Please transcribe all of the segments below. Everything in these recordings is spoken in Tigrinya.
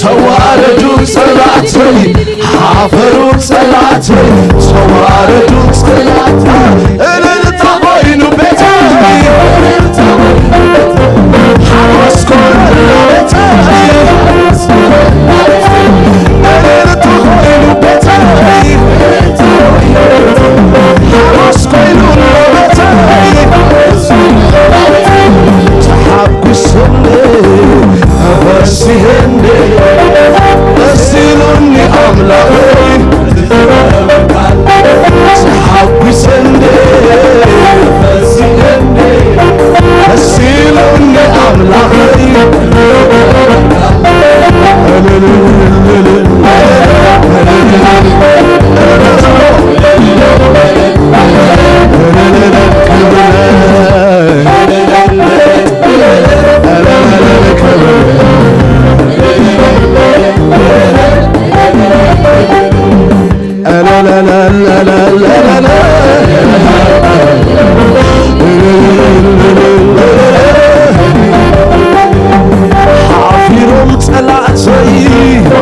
ተዋረዱ ጸላእተይ፣ ሓፈሩ ጸላእተይ፣ ተዋረዱ ጸላእተይ። እልልታ ኮይኑ ቤተይ፣ ሓጎስ ኮነ ቤተይ። እልልታ ኮይኑ ቤተይ፣ ሓጎስ ኮይኑ ቤተይ። ተሓጒሰኒ ተፈሲሐኒ፣ ደስ ኢሉኒ ኣምላኸይ። ተሓጒሰኒ ተፈሲሐኒ፣ ደስ ኢሉኒ ኣምላኸይ። ሓፊሮም ጸላእተይ፣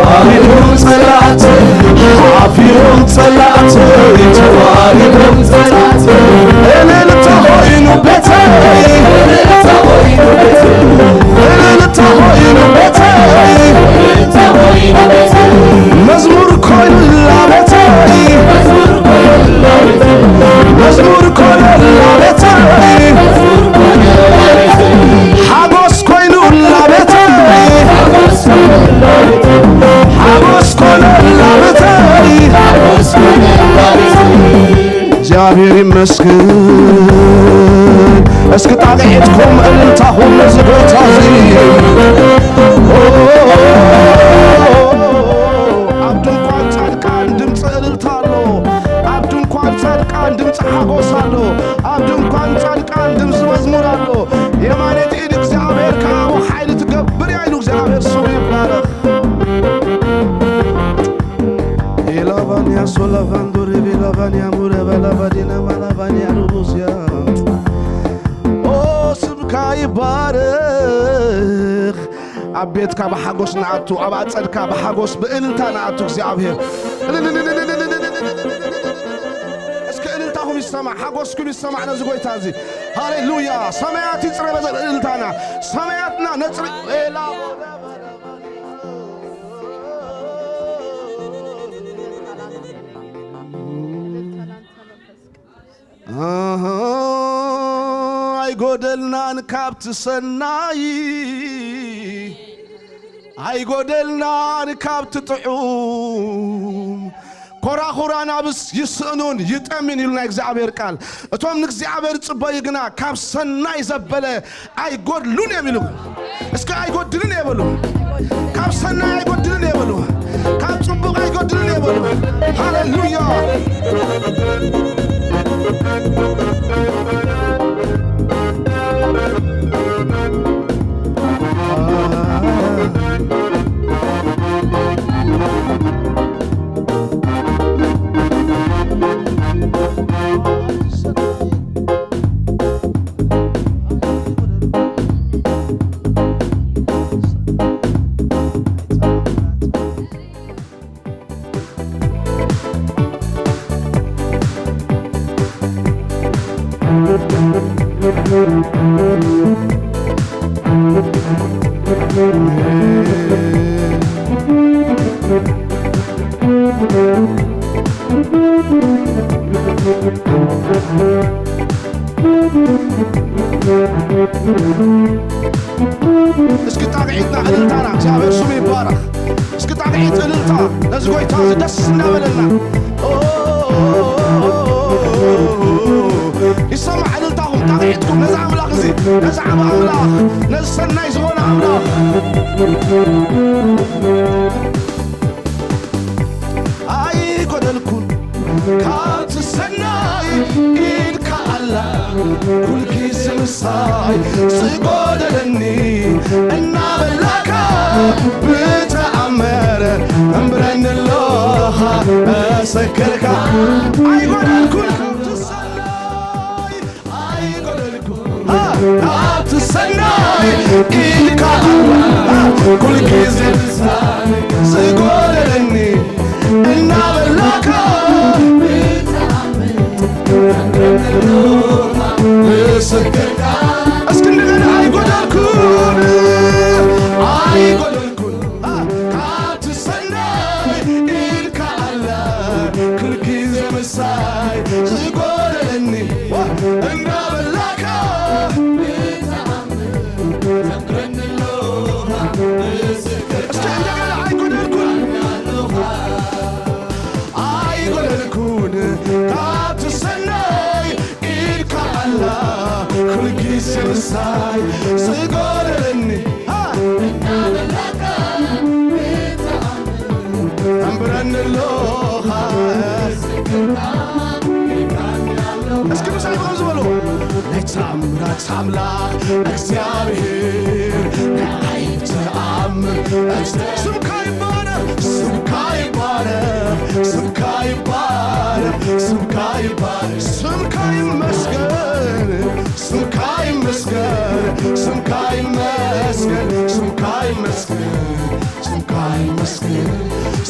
ሓፊሮም ጸላእተይ፣ ሓፊሮም ጸላእተይ፣ ተዋሪዶም ጸላእተይ። እልልታ ኮይኑ ቤተይ፣ እልልታ ኮይኑ ቤተይ፣ እልልታ ኮይኑ ቤተይ፣ እልልታ ኮይኑ ቤተይ። መዝሙር ኮይኑ ላቤተይ፣ መዝሙር ኮይኑ ላቤተይ፣ መዝሙር ኮይኑ ላቤተይ። ሓጎስ ኮይኑ ላቤተይ፣ ሓጎስ ኮይኑ ላቤተይ። እግዚኣብሔር ይመስገን። እስኪ ጣቕዒትኩም እልልታኹም ነዚ ጎይታ እዚ። ኣብ ድንኳን ጻድቃን ድምፂ እልልታ ኣሎ። ኣብ ድንኳን ጻድቃን ድምፂ ሓጎስ ኣሎ። ኣብ ድንኳን ጻድቃን ድምፂ መዝሙር ኣሎ። የማነይቲ ኢድ እግዚኣብሔር ከኣ ሓይሊ ትገብር እያ ኢሉ እግዚኣብሔር ስሙ ይባረኽ። ኢላባንያ ሶላቫንዶ ሬቤላባንያ ሙረባላባዲና ማላባንያ ሩቡስያ። ኦ ስምካ ይባረኽ። ኣብ ቤትካ ብሓጎስ ንኣቱ፣ ኣብ ኣጸድካ ብሓጎስ ብእልልታ ንኣቱ እግዚኣብሔር። እስኪ እልልታኹም ይሰማዕ፣ ሓጎስኩም ይሰማዕ ነዚ ጎይታ እዚ። ሃሌሉያ! ሰማያት ይጽረ በዘ እልልታና፣ ሰማያትና ነጽሪ። ኤላ ኣሃ፣ ኣይጎደልናን ካብቲ ሰናይ፣ ኣይጎደልናን ካብቲ ጥዑም። ኮራኹራ ናብስ ይስእኑን ይጠምን ኢሉ ናይ እግዚኣብሔር ቃል። እቶም ንእግዚኣብሔር ዝጽበዩ ግና ካብ ሰናይ ዘበለ ኣይጎድሉን እዮም ኢሉ። እስከ ኣይጎድልን እየ በሉ። ካብ ሰናይ ኣይጎድልን እየ በሉ። ካብ ጽቡቕ ኣይጎድልን እየ በሉ። ሃሌሉያ። እስኪ ጣቕዒትና እልልታና እግዚኣብሔር ስሙ ይባረኽ። እስኪ ጣቕዒት እልልታ ነዚ ጎይታ እዚ ደስ እናበለና። ኦ፣ ይሰማዕ እልልታኹም፣ ጣቕዒትኩም ነዚ ኣምላኽ እዚ፣ ነዚ ዓቢ ኣምላኽ፣ ነዚ ሰናይ ዝኾነ ኣምላኽ። ኣይጎደልኩን ካብቲ ሰናይ ኢድካ ኣላ፣ ኩልግዜ ምሳይ ዝጎደለኒ እናበላካ ብተኣምር ተንብረኒ ኣለኻ፣ መሰከርካ። ኣይጎደልኩን ካብቲ ሰናይ፣ ኣይጎደልኩን ካብቲ ሰናይ ኢልካ ኣላ ኩሉ ግዜ ዝጎደለኒ እናበላካ ምስክርካ። እስኪ እንደገና ኣይጎደልኩን ኣይጎደልኩን ካብቲ ሰናይ ኢልካ ኣላ ኩሉ ግዜ ምሳይ ዝጎደለኒ እናበላካ እስኪ እንደገና ኣይጎደልኩን ኣይጎደልኩን ካብቲ ሰናይ ኢድካ ኣላ ኩሉ ግዜ ምሳይ ዝጎደለኒ ተንብረኒ ኣለኻ እስኪ ምሳይ ብኸም ዝበሉ ናይ ታምራት ኣምላኽ እግዚኣብሔር ንዓይ ተኣምር ስምካ ይባረክ ስምካ ይባረክ ስምካ ይባረክ ስምካ ይባረክ ስምካ ይመስገን ስምካ ይመስገን ስምካ ይመስገን ስምካ ይመስገን ስምካ ይመስገን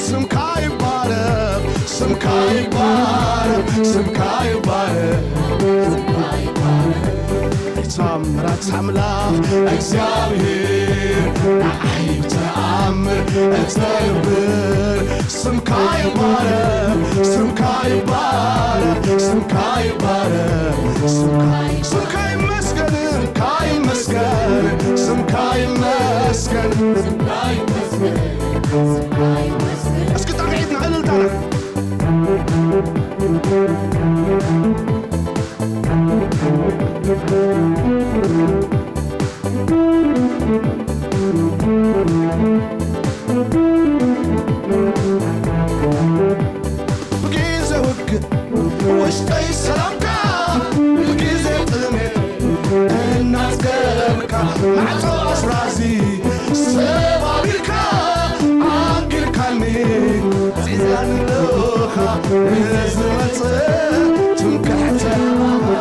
ስምካ ይባረክ ስምካ ይባረክ ስምካ ይባረክ ታምራት ኣምላኽ እግዚኣብሔር ንዓይ ተኣምር እተንብር ስምካ ይባረክ ስምካ ይባረክ ስምካ ይባረክ ስምካ ይመስገን ስምካ ይመስገን ስምካ ይመስገን እስኪ ጣቕዒትና እልልታና ብግዜ ውግእ ውሽጠይ ሰላምካ ብግዜ ጥሜት እናጽገብካ ማዕጾ ኣስራዚ ሰባቢርካ ኣንጊርካኒ ጺዛን ኣለኻ ንዝመጽእ ትምክሕተ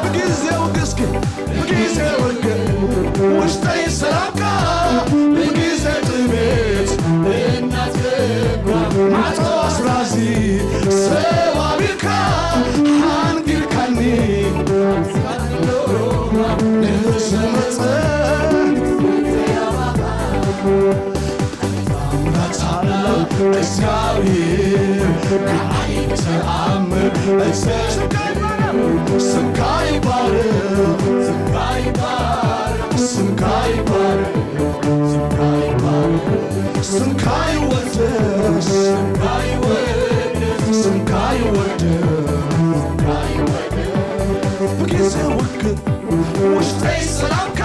ብግዜ ውግስኪ ብግዜ ውግእ ውሽጠይ ሰላምካ ብግዜ ጥሜት እናትገብራ ማዕጾ ኣስራዚ ሰባቢርካ ሓንጊርካኒ ንዝመጸ ታምራት ኣምላኽ እግዚኣብሔር ንዓይ ተኣምር ስምካ ይባረክ ስምካ ይባረክ ስምካ ይባረክ ስምካ ይወደስ ስምካ ይወደስ ስምካ ይወደስ ብግዜ ውግእ ውሽጠይ ሰላምካ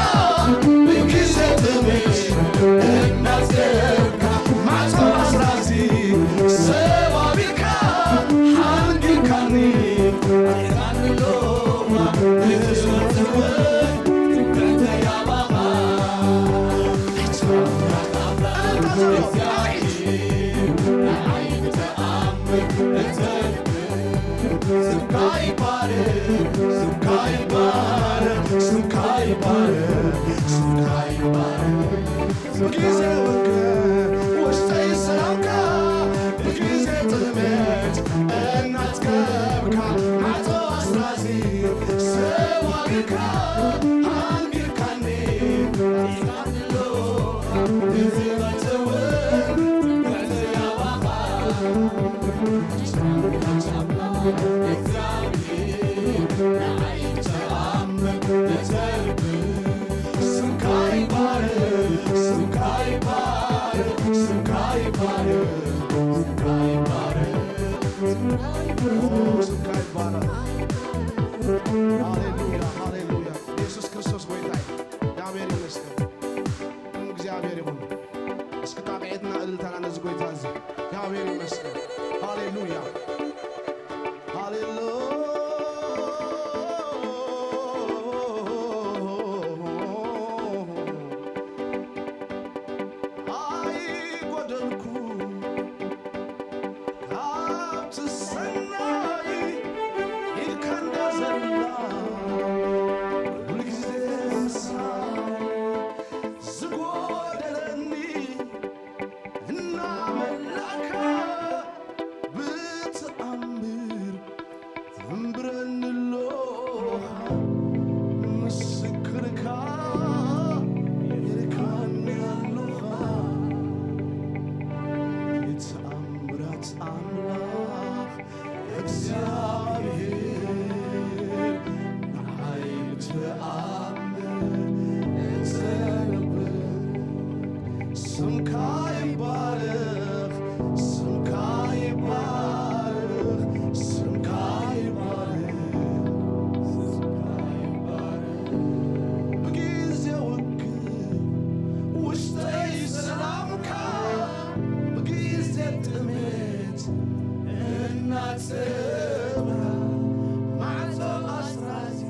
ብግዜ ጥሜት እናጽገብካ ማዕጾ ኣስራዚ ሰባቢርካ ሓንጊርካኒ ሎማ ንዝመጽእ ትምክሕተይ ኣባኻ ስምካ ይባረክ፣ ስምካ ይባረክ፣ ስምካ ይባረክ፣ ስምካ ይባረክ። ብግዜ ውግእ ውሽጠይ ሰላምካ፣ ብግዜ ጥሜት እናጽገብካ፣ ማዕጾ ኣስራዚ ሰባቢርካ፣ ኣንጊርካኒ። ስምካ ይባረክ። ሃሌሉያ፣ ሃሌሉያ። ኢየሱስ ክርስቶስ ጎይታ እዩ። እግዚኣብሔር ይመስገን። ክብሪ እግዚኣብሔር ይኹን። እስኪ ጣቕዒትና እልልታና ነዚ ጎይታ እዚ። እግዚኣብሔር ይመስገን። ሃሌሉያ፣ ሃሌሉያ። ኣይጎደልኩ ካብቲ ሰናይ ኢድካ እንዳ ዘላ ኩሉ ግዜ ምሳይ ውሽጠይ ሰላምካ ብግዜ ጥሜት እናጸብራ፣ ማዕጾ ኣስራዚ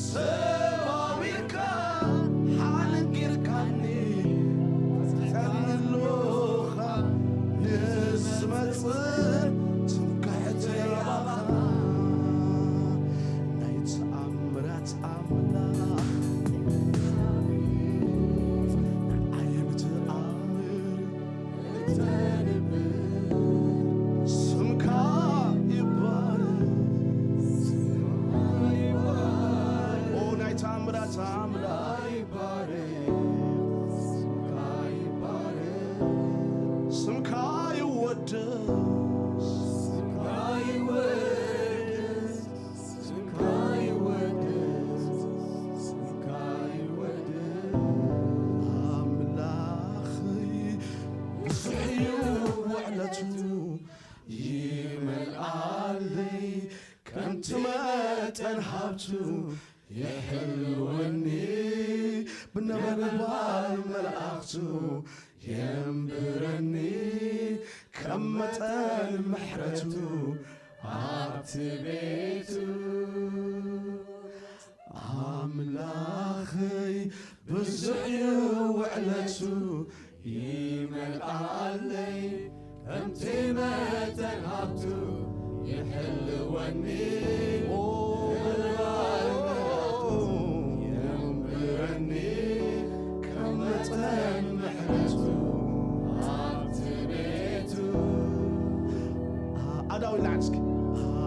ሰባቢርካ ሓንጊርካኒ፣ ጸልሎኻ ንዝመጽእ ትምክሕተይ ኣባኻ። ናይ ተኣምራት ኣምላኽ ንዓይ ብተኣምር እተንብር፣ ስምካ ይባረክ። ኦ ናይ ተኣምራት ኣምላኽ፣ ስምካ ይወደስ፣ ስምካ ይወደስ፣ ስምካ ይወደስ፣ ስምካ ይወደስ። ኣምላኽይ ብዙሕ እዩ ውዕለቱ፣ ይመልኣለይ ከምቲ መጠን ሃብቱ፣ ይሕልወኒ ብነበልባል መላእኽቱ፣ የንብረኒ ከም መጠን ምሕረቱ ኣብቲ ቤቱ። ኣምላኸይ ብዙሕ እዩ ውዕለቱ፣ ይመልኣለይ ከምቲ መጠን ሃብቱ፣ ይሕልወኒ የንብረኒ ከም መጠን ምሕረቱ ኣብቲ ቤቱ። ኣዳው ይለዓል እስኪ።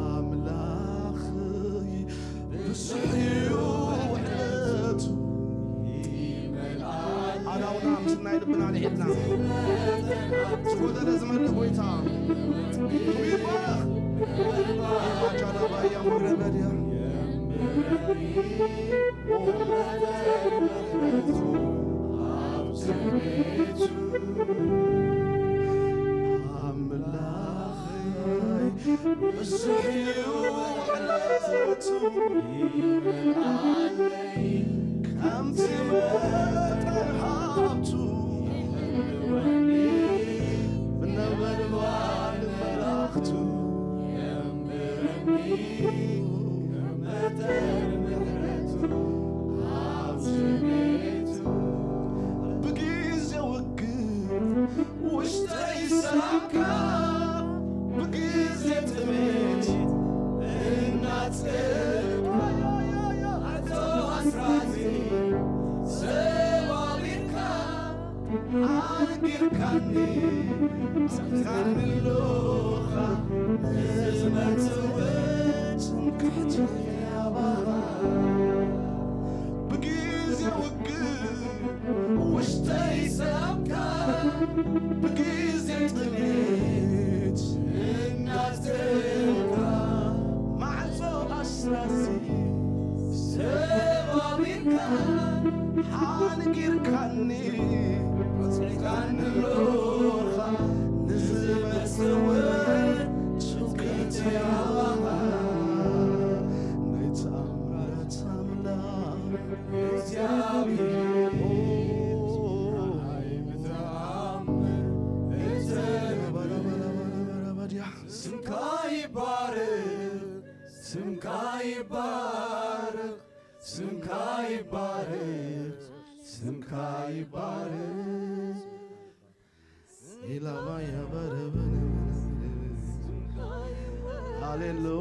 ኣምላኽይ ብዙሕ እዩ ውዕለቱ። ኣዳውና ምስናይ ልብና ልዒልና ዝጎደለ ዝመልእ ጎይታ ይባረኽ። ባጃላ ባያ ምድረ በዳ ኣምላኸይ ብዙሕ እዩ ውዕለቱ፣ ይመልኣለይ ከምቲ መጠን ሃብቱ፣ ይሕልወኒ ብነበልባል መላእኽቱ፣ የንብረኒ ከም መጠን ምሕረቱ ኣብቲ ቤቱ። ብግዜ ውግእ ውሽጠይ ሰላምካ ብግዜ ጥሜት እናጽእካ፣ ኣቶ ኣስራዚ ሰባቢርካ ኣንጊርካኒ፣ ኣፍቃሪ ኣለኻ ንዝመጽእ ትምክሕቲ ኣባኻ። ብግዜ ውግእ ውሽጠይ ሰብካ፣ ብግዜ ጥሜት እናጽእካ፣ ማዕጾ ኣስራዚ ሰባቢርካ፣ ሓንጊርካኒ፣ ኣጽኒዕካኒ ኣለኻ ንዝመጽእ እውን ትምክሕተይ ኣባኻ። ናይ ተኣምራት ኣምላኽ እግዚኣብሔር ሆይ፣ ብተኣምር እተንበረበረበረበረበድያ። ስምካ ይባረክ፣ ስምካ ይባረክ፣ ስምካ ይባረክ፣ ስምካ ይባረክ። ኢላማ ያበረበረ። ሃሌሉያ።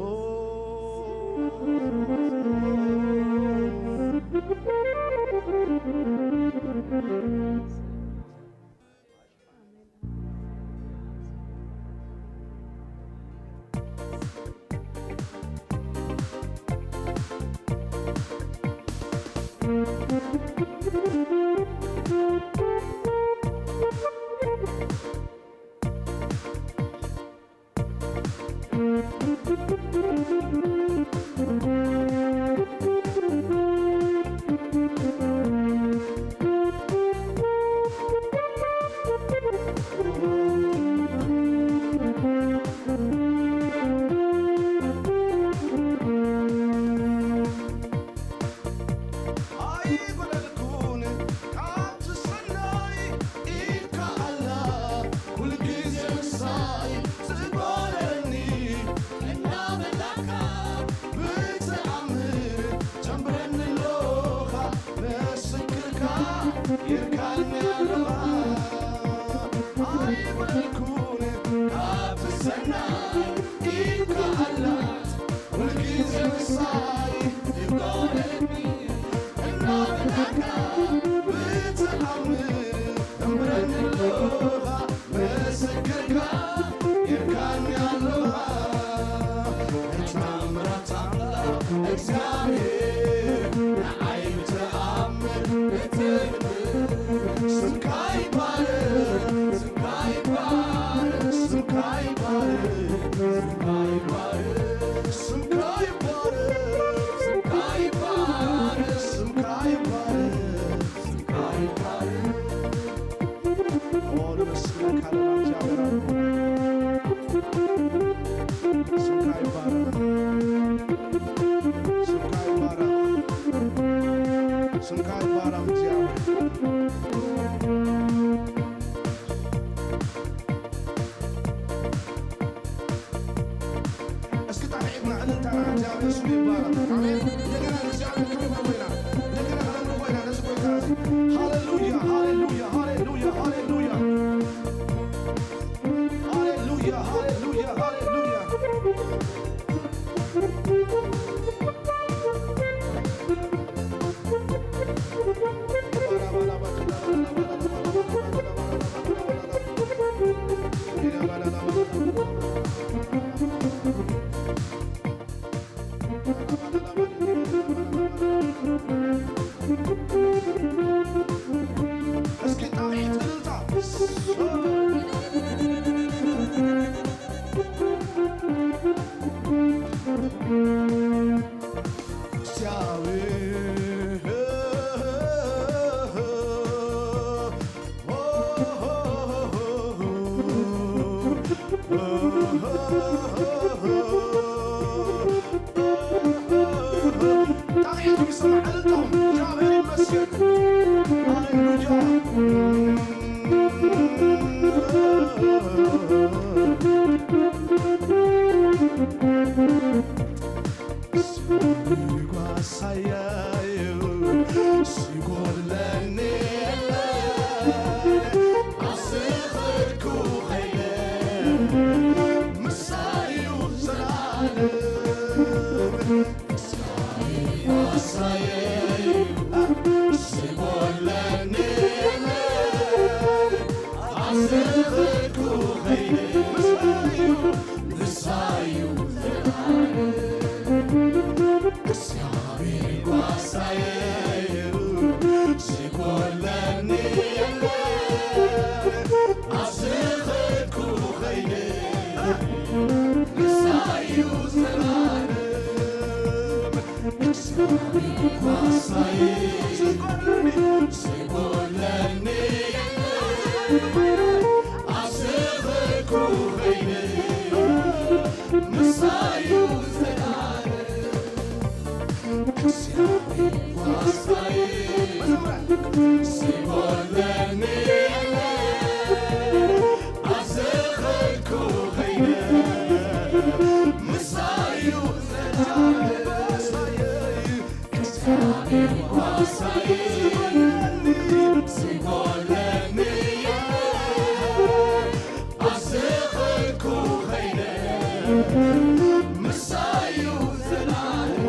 ጌርካኒ ኣለኻ ኣይበልኩን፣ ካብቲ ሰናይ ኢድካ ኣላት፣ ኩልግዜ ምሳይ ይብቆለኒ፣ እናበላዕካ ብተኣምር ተንብረኒ ኣለኻ፣ መሰከርካ ጌርካኒ ኣለኻ። ናይ ተኣምራት ኣምላኽ እግዚኣብሔር፣ ንዓይ ብተኣምር እትንብር፣ ስምካ ይባረክ፣ ስምካ ይባረክ፣ ስምካ ይባረክ፣ ስምካ ይባረክ፣ ስምካ ይባረክ፣ ስምካ ይባረክ፣ ስምካ ይባረክ። ኦ፣ ነመስግነካ ኣለና እግዚኣብሔር ኣቦ። ስምካ ይባረክ። ስምካ ይባረክ። ስምካ ይባረክ እግዚኣብሔር። እስኪ ጣቕዒትና እልልታና እግዚኣብሔር ስሙ ይባረክ። ኣሜን። እንደገና ንእግዚኣብሔር ክብሪ ክብሪ ኢና። እንደገና ክነምልኾ ኢና ነዚ ጎይታ እዚ። ሃሌሉያ፣ ሃሌሉያ፣ ሃሌሉያ፣ ሃሌሉያ። ሃሌሉያ፣ ሃሌሉያ፣ ሃሌሉያ። እስኪ ጣቕዒት እልልታ። ጣቕዒት ይስማዕ፣ እልልታኹም። እግዚኣብሔር ይመስገን። ሃሌሉያ። ጓሳየዩ ሲጎድለኒ የለን፣ ኣብ ዝኸድኩ ኸይደ ምሳዩ ዘላለም። ጓሳየዩ ሲጎድለኒ የለን፣ ኣብ ዝኸድኩ ኸይደ ምሳዩ ንሳዩ ዘላለም። እግዚኣብሔር ጓሳየዩ ዝጎድለኒ የለን፣ ኣብ ዝኸድኩ ኸይደ ንሳዩ ዘላለም። እግዚኣብሔር ጓሳየዩ ዝጎድለኒ የለን፣ ኣብ ዝኸድኩ ኸይደ ምሳዩ ዘላለም። እግዚኣብሔር ጓሳየዩ ዝጎድለኒ የለን፣ ኣብ ዝኸድኩ ኸይደ ምሳዩ ዘላለም። እግዚኣብሔር ጓሳየዩ ዝጎድለኒ የለን፣ ኣብ ዝኸድኩ ኸይደ ምሳዩ ዘላለም።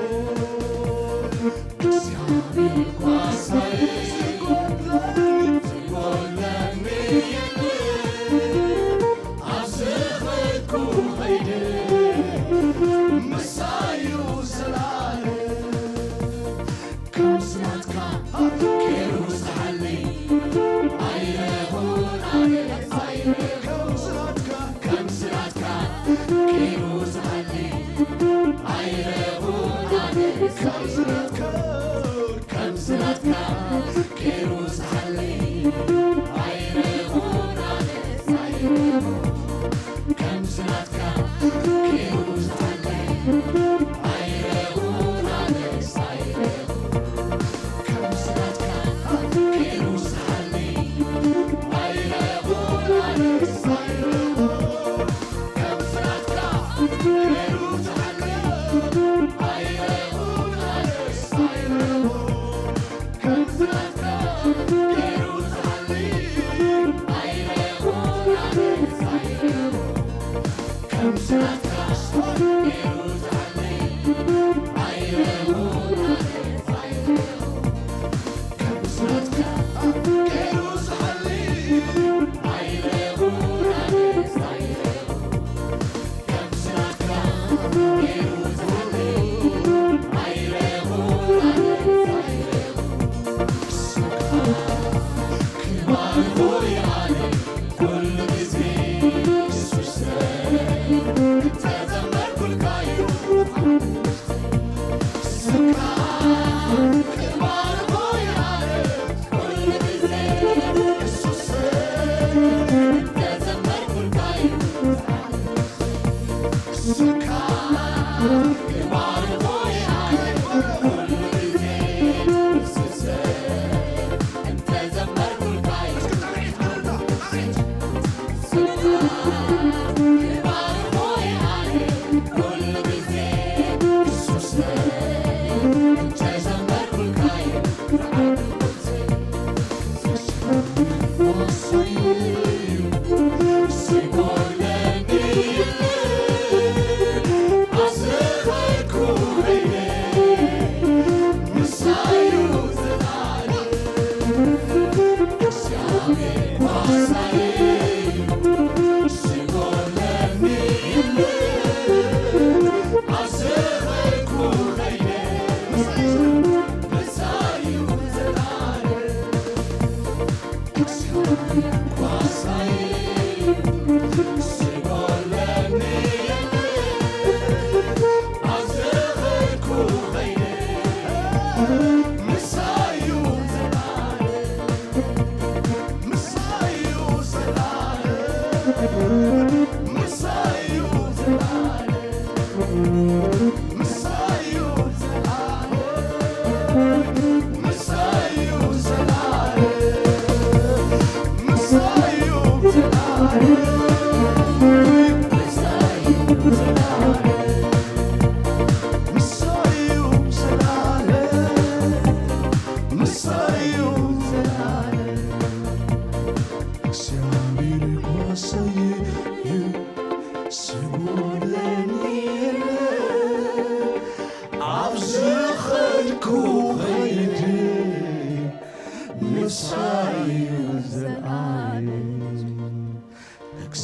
እግዚኣብሔር ጓሳየዩ ዝጎድለኒ የለን፣ ኣብ ዝኸድኩ ኸይደ ምሳዩ ዘላለም። ከም ስራትካ ገይሩ ዝሓለይ ኣይረኹን ኣነ ኣይረኹን። ከም ስራትካ፣ ከም ስራትካ ገይሩ ዝሓለይ ኣይረኹን ኣነ ከም ስራትካ፣ ከም ስራትካ ገይሩ ዝሓለይ ኣይረኹን ኣነ ኣይረኹን። ከም ስራትካ ገይሩ ዝሓለይ ኣይረኹን ኣነ ኣይረኹን።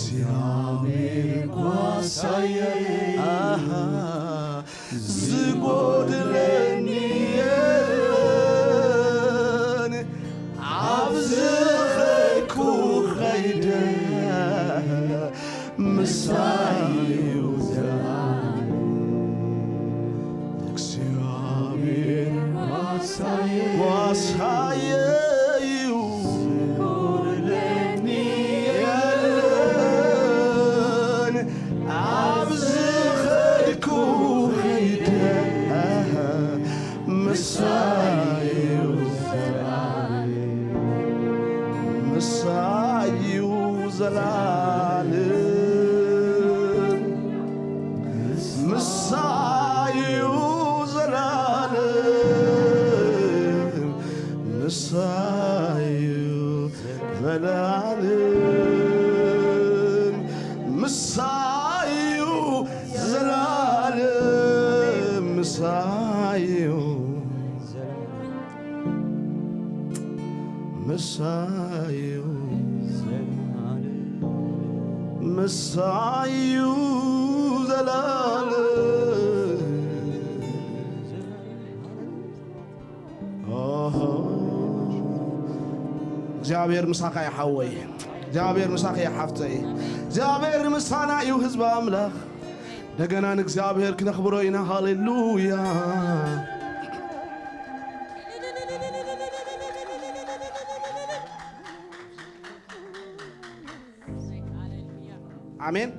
እግዚኣብሔር ጓሳየ፣ ኣሃ፣ ዝጎድለኒ የለን። ኣብ ዝኸድኩ ኸይደ ምሳይ እዩ ዘላለም። እግዚኣብሔር ጓሳየ፣ ጓሳየ እዩ። የለን። ኣብ ዝኸድኩ ኸይደ ምሳይ እዩ ዘላለም። ምሳይ እዩ ዘላለም። ምሳይ እዩ ዘላለም። ምሳይ እዩ ዘላለም። ምሳይ እዩ ዘላለም። ምሳይ እዩ። ምሳይ እዩ። ምሳይ እዩ ዘላለም። ኦሆ። እግዚኣብሔር ምሳኻ ይሓወይ። እግዚኣብሔር ምሳኻ ይሓፍተይ። እግዚኣብሔር ምሳና እዩ ህዝቢ ኣምላኽ። እንደገና ንእግዚኣብሔር ክነኽብሮ ኢና። ሃሌሉያ። ኣሜን።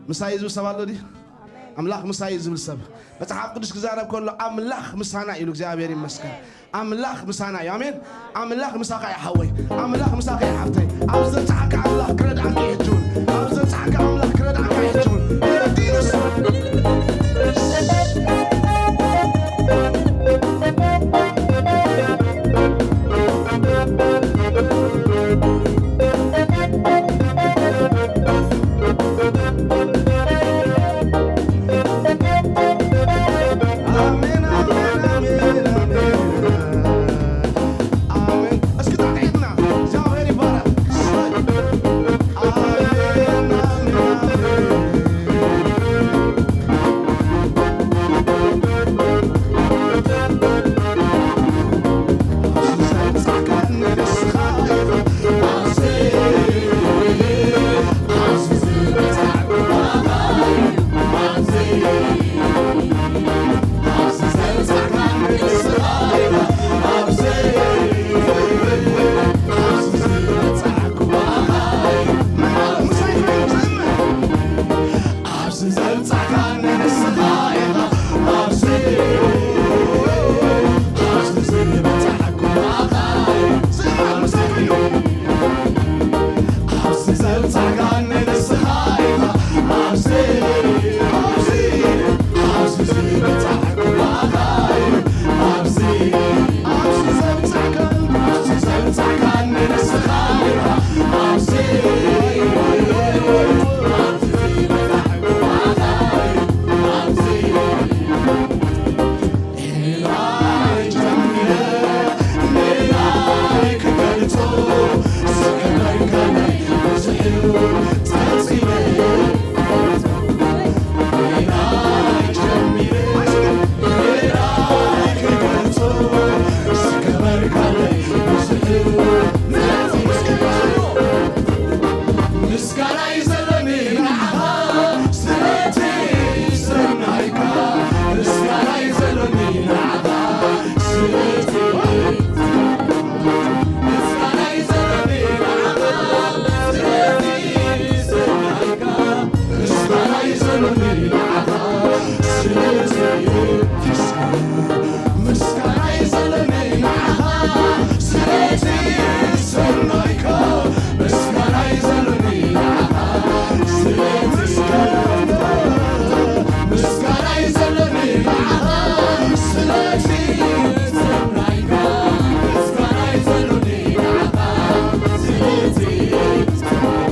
ምሳይ ዝብል ሰብ ኣሎ ድዩ? ኣምላኽ ምሳይ እዩ ዝብል ሰብ። መጽሓፍ ቅዱስ ክዛረብ ከሎ ኣምላኽ ምሳና ኢሉ። እግዚኣብሔር ይመስገን። ኣምላኽ ምሳና እዩ። ኣሜን። ኣምላኽ ምሳኻ እዩ ሓወይ። ኣምላኽ ምሳኻ እዩ ሓፍተይ። ኣብ ዘብጽሓካ ኣምላኽ ክረድኣካ እዩ ሕጂ እውን። ኣብ ዘብጽሓካ ኣምላኽ ክረድኣካ እዩ ሕጂ እውን። የዲንስ ምስጋና ይዘለኒ ንዓኻ ስለቲ ሰናይካ፣ ምስጋና ይዘለኒ ንዓኻ ስለቲ፣ ምስጋና ይዘለኒ ንዓኻ ስለቲ ሰናይካ፣ ምስጋና ይዘለኒ ንዓኻ ስለቲ ምስጋናይ ዘለኒ ንዓኻ ስለቲ ሰናይካ፣ ምስጋናይ ዘለኒ ንዓኻ ስለቲ፣ ምስጋናይ ዘለኒ ንዓኻ ስለቲ ሰናይካ፣ ምስጋናይ ዘለኒ ንዓኻ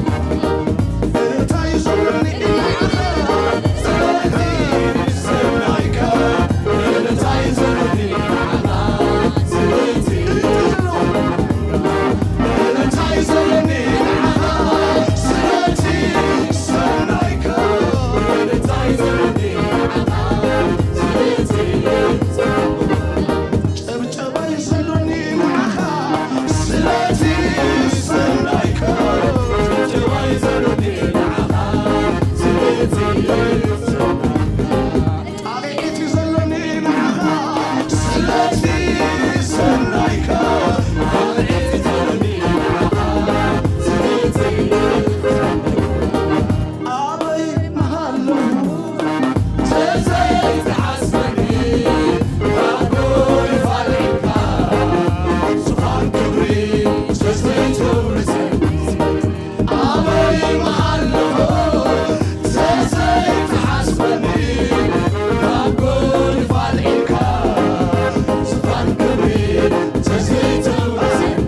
ስለቲ ጭብጨባይ ዘሎኒ ንዓኻ ስለቲ ሰናይካ፣ ጭብጨባይ ዘሎኒ ንዓኻ ስለቲ፣ ጣቕዒት እዩ ዘሎኒ ንዓኻ ስለቲ ሰናይካ፣ ጣቕዒት እዩ ዘሎኒ ንዓኻ ስለቲ ኣበይ ምሃለኹ ተዘይትሓስበኒ፣ ካብ ጎይፋ ልዒልካ፣ ዝፋን ክብሪ ተዘይተውርሰኒ። ኣበይ ምሃለኹ ተዘይትሓስበኒ፣ ካብ ጎይፋ ልዒልካ፣ ዝፋን ክብሪ ተዘይተውርሰኒ።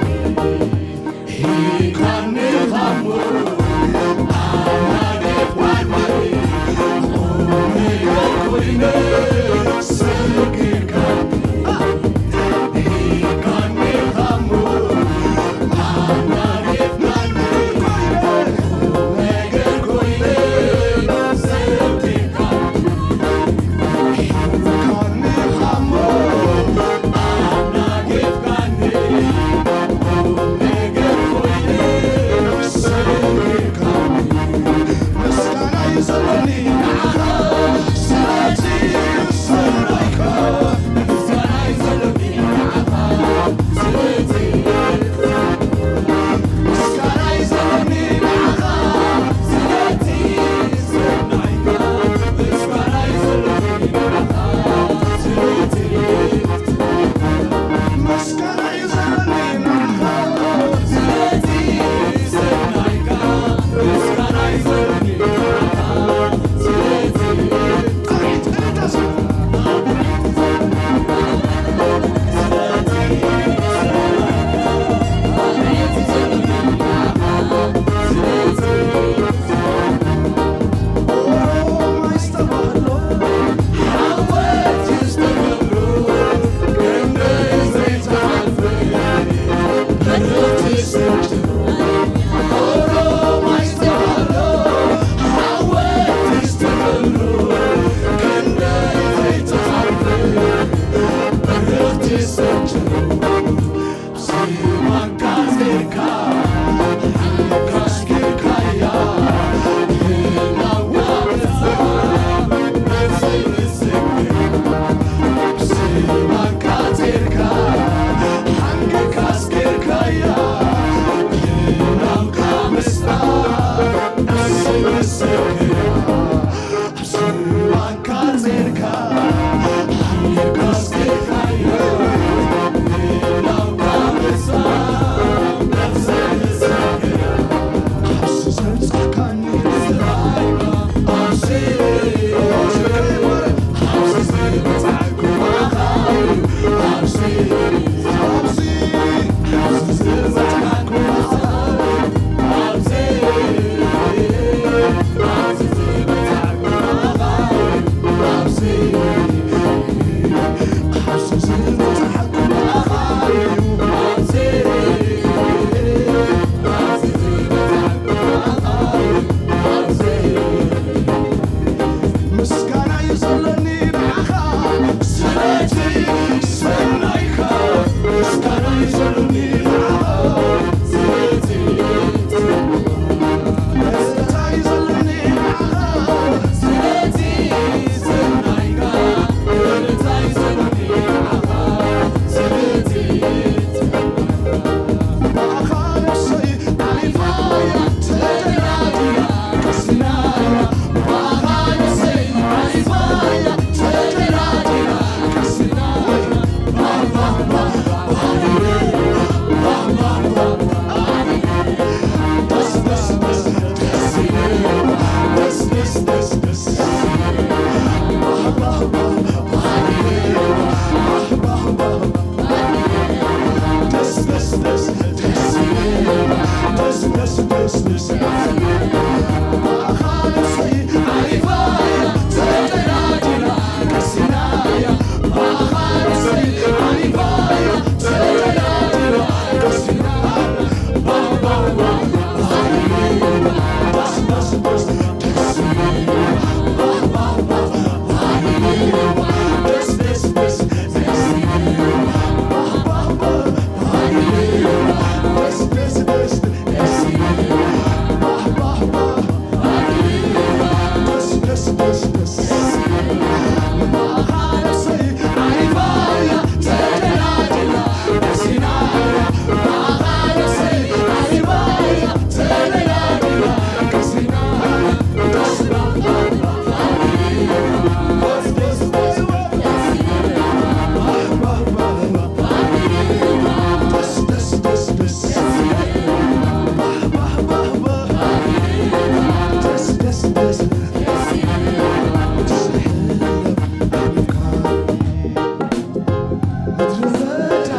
ምድረ በዳ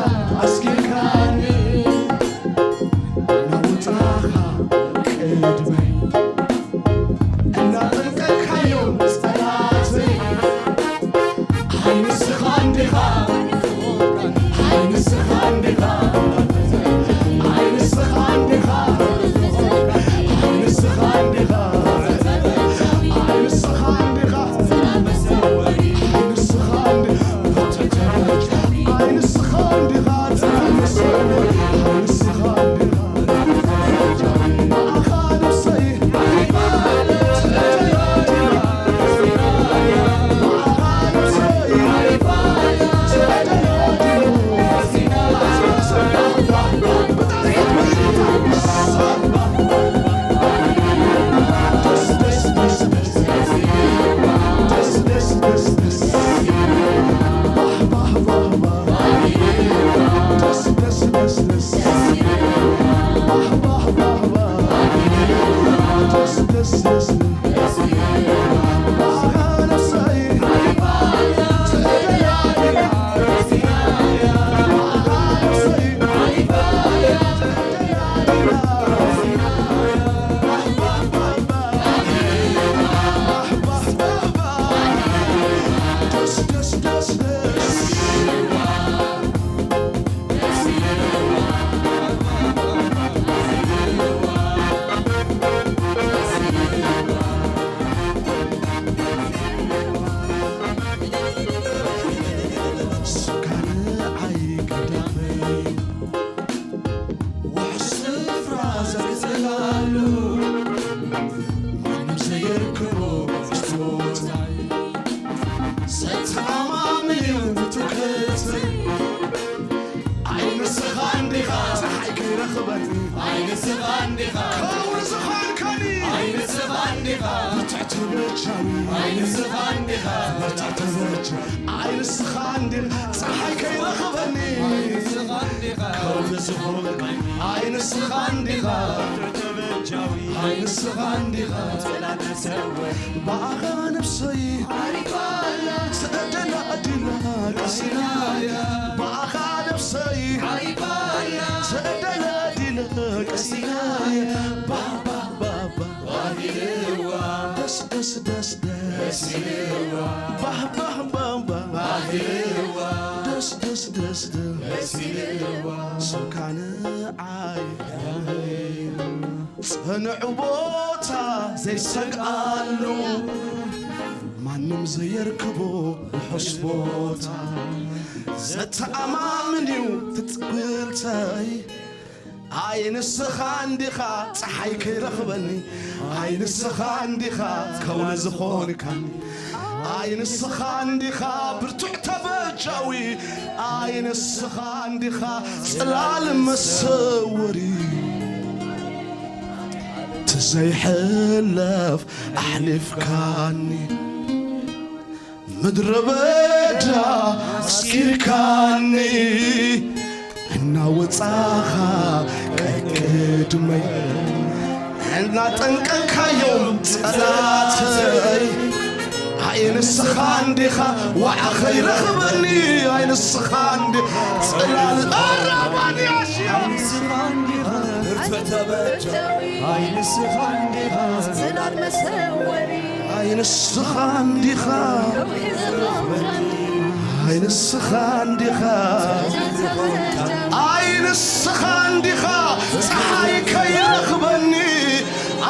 ኣስጊርካኒ፣ እናወጻኻ ቅድመይ፣ እናጠንቀቕካዮም ጸላተይ። ኣይ ንስኻ እንዲኻ፣ ኣይ ንስኻ እንዲኻ፣ ኣይ ንስኻ እንዲኻ፣ ኣይ ንስኻ እንዲኻ፣ ኣይ ንስኻ እንዲኻ፣ ኣይ ንስኻ እንዲኻ። ስካነ ኣይ ቀዳመይ፣ ውሕስ ስፍራ ዘግዘጋሉ፣ ማንም ዘይርክቦ ስጦታ፣ ዘተኣማምን እዩ ንትውከልቲ። ኣይ ንስኻ እንዲኻ ጸሓይ ከይረኽበኒ፣ ኣይ ንስኻ እንዲኻ ከውሊ ዝኾንካኒ፣ ኣይ ንስኻ እንዲኻ ብርቱዕ ተበጃዊ፣ ኣይ ንስኻ እንዲኻ ብርቱዕ ተበጃዊ። ኣይ ንስኻ እንዲኻ ጸሓይ ከይረኽበኒ፣ ኣይ ንስኻ እንዲኻ ከውሊ ዝኾንካኒ፣ ኣይ ንስኻ እንዲኻ ብርቱዕ ተበጃዊ፣ ኣይ ንስኻ እንዲኻ ብኣኻ ነብሰይ ዓሪፋ ኣላ፣ ተደላዲላ ቀሲና፣ ብኣኻ ነብሰይ ዓሪፋ ኣላ፣ ተደላዲላ ቀሲና፣ ባባ ባባ ዋሂልዋ፣ ደስ ደስ ደስ ደስ ኢልዋ፣ ባህ ባህ ባባ ዋሂልዋ፣ ደስ ደስ ደስ ደስ ኢልዋ፣ ስካነ ዓይ ጽኑዕ ቦታ ዘይሰግኣሉ፣ ማንም ዘየርክቦ ውሑስ ቦታ፣ ዘተኣማምን እዩ ትጽብልተይ። ኣይ ንስኻ እንዲኻ ጸሓይ ከይረኽበኒ፣ ኣይ ንስኻ እንዲኻ ከውሊ ዝኾንካኒ፣ ኣይ ንስኻ እንዲኻ ብርቱዕ ተበጃዊ፣ ኣይ ንስኻ እንዲኻ ጽላል መሰወሪ። እቲ ዘይሕለፍ ኣሕሊፍካኒ፣ ምድረ በዳ ኣስኪርካኒ፣ እናወጻኻ ቀቅድመይ፣ እናጠንቀካዮም ጸላተይ። ኣይ ንስኻ እንዲኻ ዋዓ ኸይረኽበኒ፣ ኣይ ንስኻ እንዲ ጽላል ኣራባኒ ኣሽያ። ፈተበ ኣይ ንስኻ እንዲኻ ጽላል መሰወሪ ኣይ ንስኻ እንዲኻ ከውሒ ዝኸውኸኒ ኣይ ንስኻ እንዲኻ ኣይ ንስኻ እንዲኻ ጸሓይ ከይረኽበኒ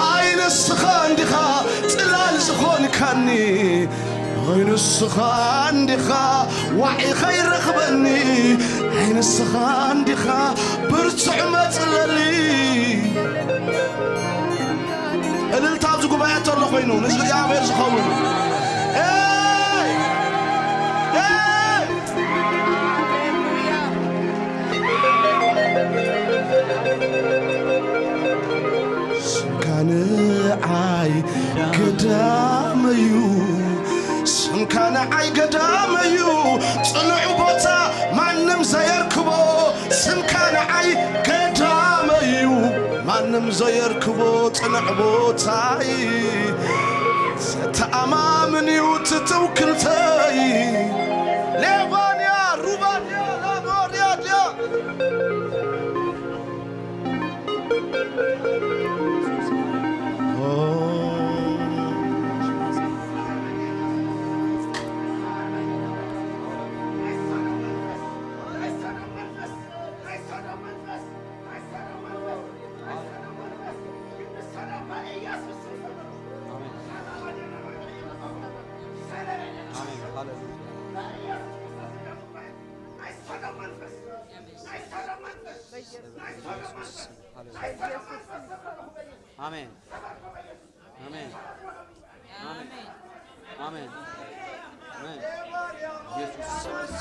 ኣይ ንስኻ እንዲኻ ጽላል ዝኾንካኒ ኣይ ንስኻ እንዲኻ ዋዒ ኸይረኽበኒ ኣይ ንስኻ እንዲኻ ብርቱዕ መጽለሊ እልልታ ኣብዚ ጉባኤ ተሎ ኮይኑ ንእግዚኣብሔር ዝኸውን ኤይ! ኤይ! ስምካ ንዓይ ገዳመዩ ስምካ ንዓይ ገዳመዩ ጽኑዕ ቦታ ማንም ዘየርክቦ ስምካ ንዓይ ገዳመዩ ማንም ዘየርክቦ ጽኑዕ ቦታይ ዘተኣማምን እዩ ትትውክልተይ ሌባንያ ሩባንያ ላቦርያ ድያ አሜን። አሜን። አሜን። አሜን። አሜን። ኢየሱስ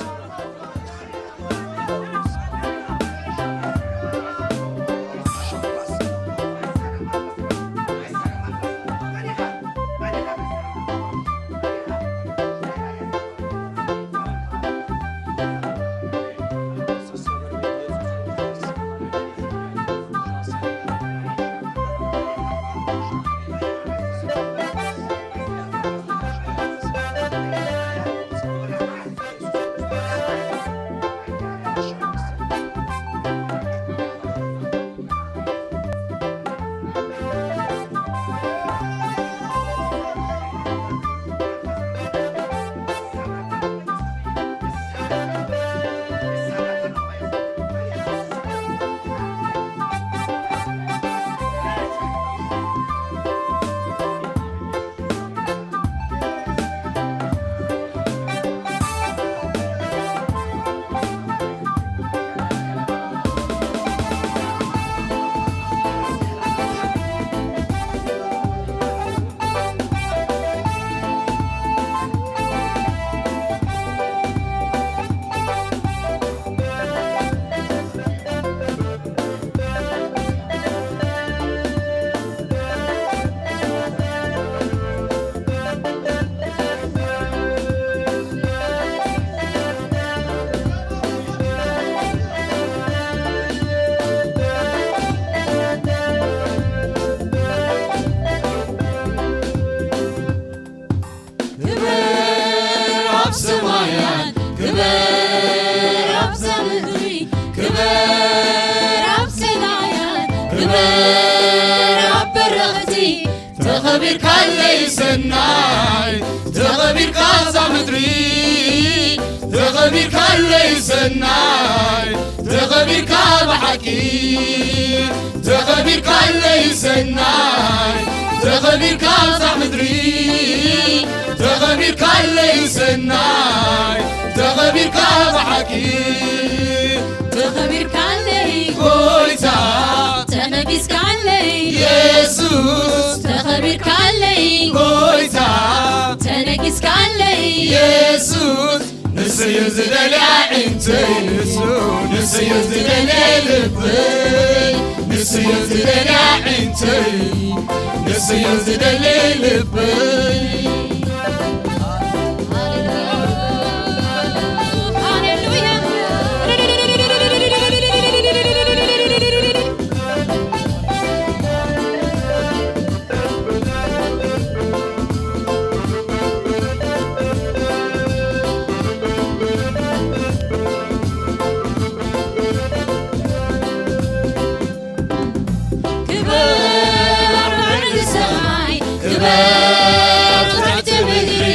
ክበር ኣብ ሰማያት ክበር ኣብዛ ምድሪ ክበር ኣብ ጸላእያን ክበር ኣብ በረኽቲ ተኸቢርካለይ ሰናይ ተኸቢርካ ኣብዛ ምድሪ ተኸቢርካለይ ሰናይ ተኸቢርካ ብሓቂ ተኸቢርካለይ ሰናይ ተኸቢርካ ኣብዛ ምድሪ ተኸቢርካለይ ሰናይ ተኸቢርካ ብሓቂ ተኸቢርካለይ ጎይታ ተነጊስካለይ የሱስ ተኸቢርካለይ ጎይታ ተነጊስካለይ የሱስ ንስዩ ዝደልያ ዕንተይ ንሱ ንስዩ ዝደልየ ልበይ ንስዩ ዝደልያ ዕንተይ ንስዩ ዝደልየ ልበይ ክበር ትሕቲ ምድሪ፣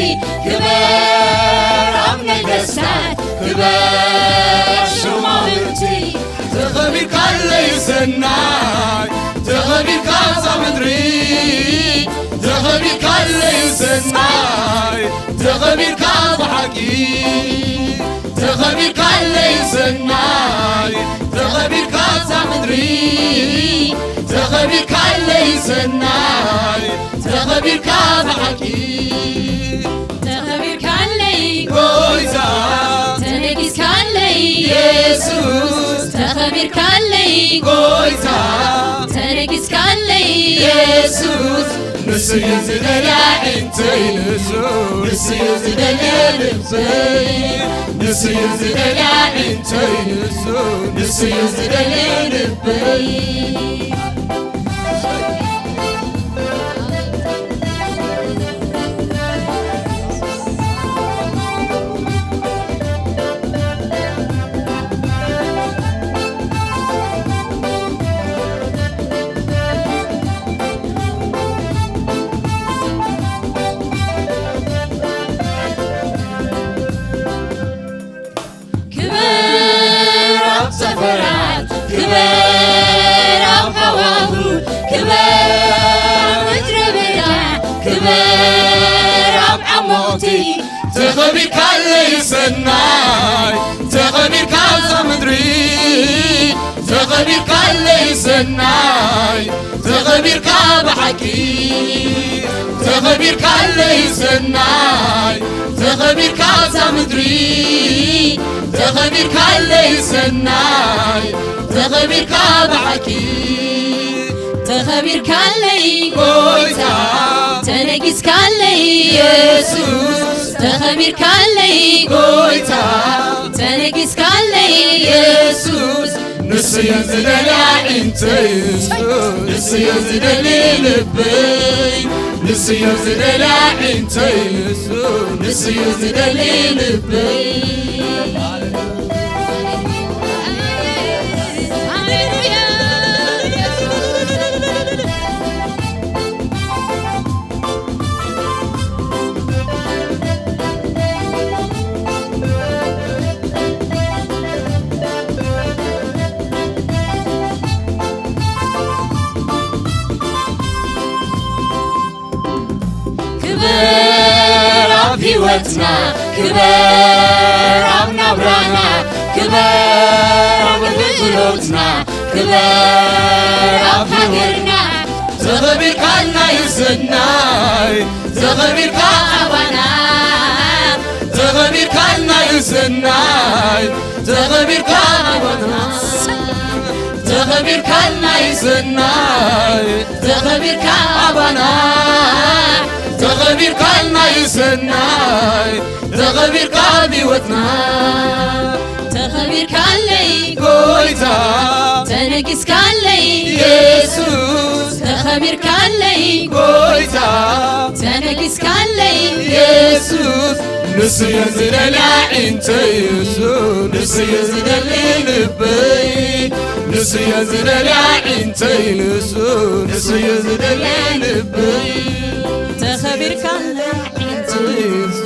ክበር ኣብ ነገስታት፣ ክበር ሹማምንቲ። ተኸቢርካለይ ሰናይ፣ ተኸቢርካ እዛ ምድሪ፣ ተኸቢርካለይ ሰናይ፣ ተኸቢርካ ብሓቂ፣ ተኸቢርካለይ ሰናይ፣ ተኸቢርካ እዛ ምድሪ፣ ተኸቢርካለይ ሰናይ፣ ተኸቢርካ ብሓቂ። ተኸቢርካለይ ጎይታ፣ ተነጊስካለይ የሱስ፣ ተኸቢርካለይ ጎይታ፣ ተነጊስካለይ የሱስ። ንሱ እዩ ዝደልያ ዒንተይ ንሱ፣ ንሱ እዩ ዝደልየ ልበይ፣ ንሱ እዩ ዝደልያ ዒንተይ ንሱ፣ ንሱ እዩ ዝደልየ ልበይ። ክበር ኣብ ሰፈራት፣ ክበር ኣብ ሃዋሁ፣ ክበር ኣብ ምድረ በዳ፣ ክበር ኣብ ዓሞቲ። ተኸቢርካለይ ሰናይ፣ ተኸቢርካ እዛ ምድሪ፣ ተኸቢርካለይ ሰናይ፣ ተኸቢርካ ብሓቂ፣ ተኸቢርካለይ ሰናይ፣ ተኸቢርካ እዛ ምድሪ፣ ተኸቢርካለይ ሰናይ፣ ተኸቢርካ ብሓቂ። ተኸቢርካለይ ጎይታ፣ ተነጊስካለይ የሱስ፣ ተኸቢርካለይ ጎይታ፣ ተነጊስካለይ የሱስ። ንሱ እዩ ዝደልያ ዒንተይ ንሱ፣ ንሱ እዩ ዝደሊ ልበይ፣ ንሱ እዩ ዝደልያ ዒንተይ ንሱ፣ ንሱ እዩ ዝደሊ ልበይ። ክበር ኣብ ህይወትና፣ ክበር ኣብ ናብራና፣ ክበር ኣብ ኣገልግሎትና፣ ክበር ኣብ ሃገርና። ተኸቢርካልና እዩ ሰናይ፣ ተኸቢርካ ኣባና፣ ተኸቢርካልና እዩ ሰናይ፣ ተኸቢርካ ኣባና፣ ተኸቢርካልና እዩ ሰናይ፣ ተኸቢርካ ኣባና፣ ተኸቢርካልና እዩ ሰናይ፣ ተኸቢርካ ኣብ ህይወትና። ተኸቢርካለይ ጎይታ፣ ተነጊስካለይ የሱስ፣ ተኸቢርካለይ ጎይታ፣ ተነጊስካለይ የሱስ። ንሱ እዩ ዝደልያ ዒንተይ ንሱ፣ ንሱ እዩ ዝደሊ ልበይ፣ ንሱ እዩ ዝደልያ ዒንተይ ንሱ፣ ንሱ እዩ ዝደሊ ልበይ። ተኸቢርካለይ ዒንተይ ንሱ፣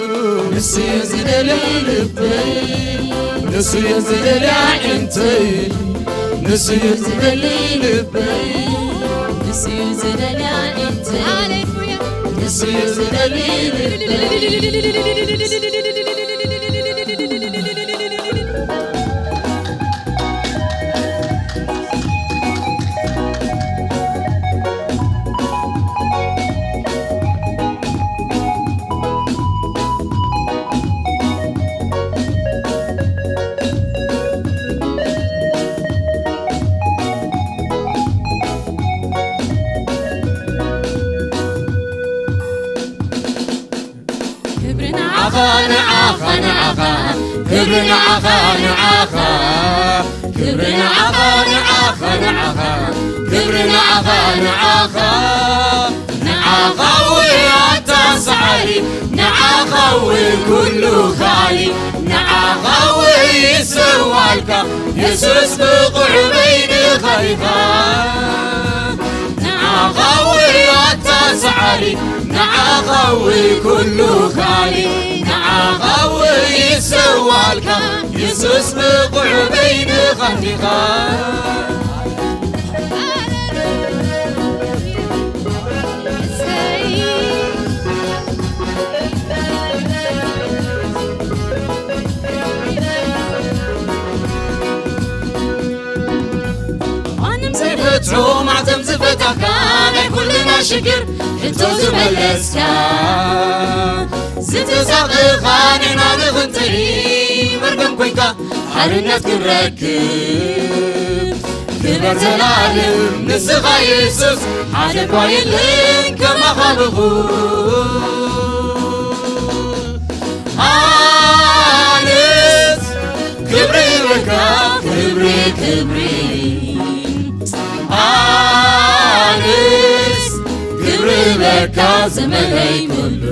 ንሱ እዩ ዝደሊ ልበይ፣ ንሱ እዩ ዝደልያ ዒንተይ፣ ንሱ እዩ ዝደሊ ልበይ፣ ንሱ እዩ ዝደልያ ዒንተይ፣ ሃሌሉያ። ንሱ እዩ ዝደሊ ልበይ። ክብሪ ንዓኻ፣ ንዓኻ፣ ንዓኻ፣ ክብሪ ንዓኻ፣ ንዓኻ፣ ክብሪ ንዓኻ፣ ንዓኻ፣ ንዓኻ፣ ክብሪ ንዓኻ፣ ንዓኻ። ንዓኻ ወይ ኣታ ሰዓሪ፣ ንዓኻ ወይ ኩሉ ኻሊ፣ ንዓኻ ወይ ይሰዋልካ፣ የሱስ ብቑዕ በይንኻ ኢኻ። ንዓኻ ወይ ኣታ ሰዓሪ፣ ንዓኻ ውይ ኩሉ ኻሊ፣ ንዓኻ ውይ ይሰዋልካ፣ የሱስ ብቑዕ በይንኻ እንዲኻ። ማንም ዘይፈትሖ ማዕተብ ዝፈታካ፣ ናይ ኩልና ሽግር ሕቶ ዝመለስካ፣ ዝተሳቐኻ ንሕና ንኽንጥዒ መርገም ኮይንካ ሓርነት ክንረክብ። ክበር ዘላለም ንስኻ የሱስ፣ ሓደ እኳ የለን ከማኻ ብኹር። ኣነስ ክብሪ በካ፣ ክብሪ፣ ክብሪ። ኣነስ ክብሪ በካ ዘመነይ ኩሉ።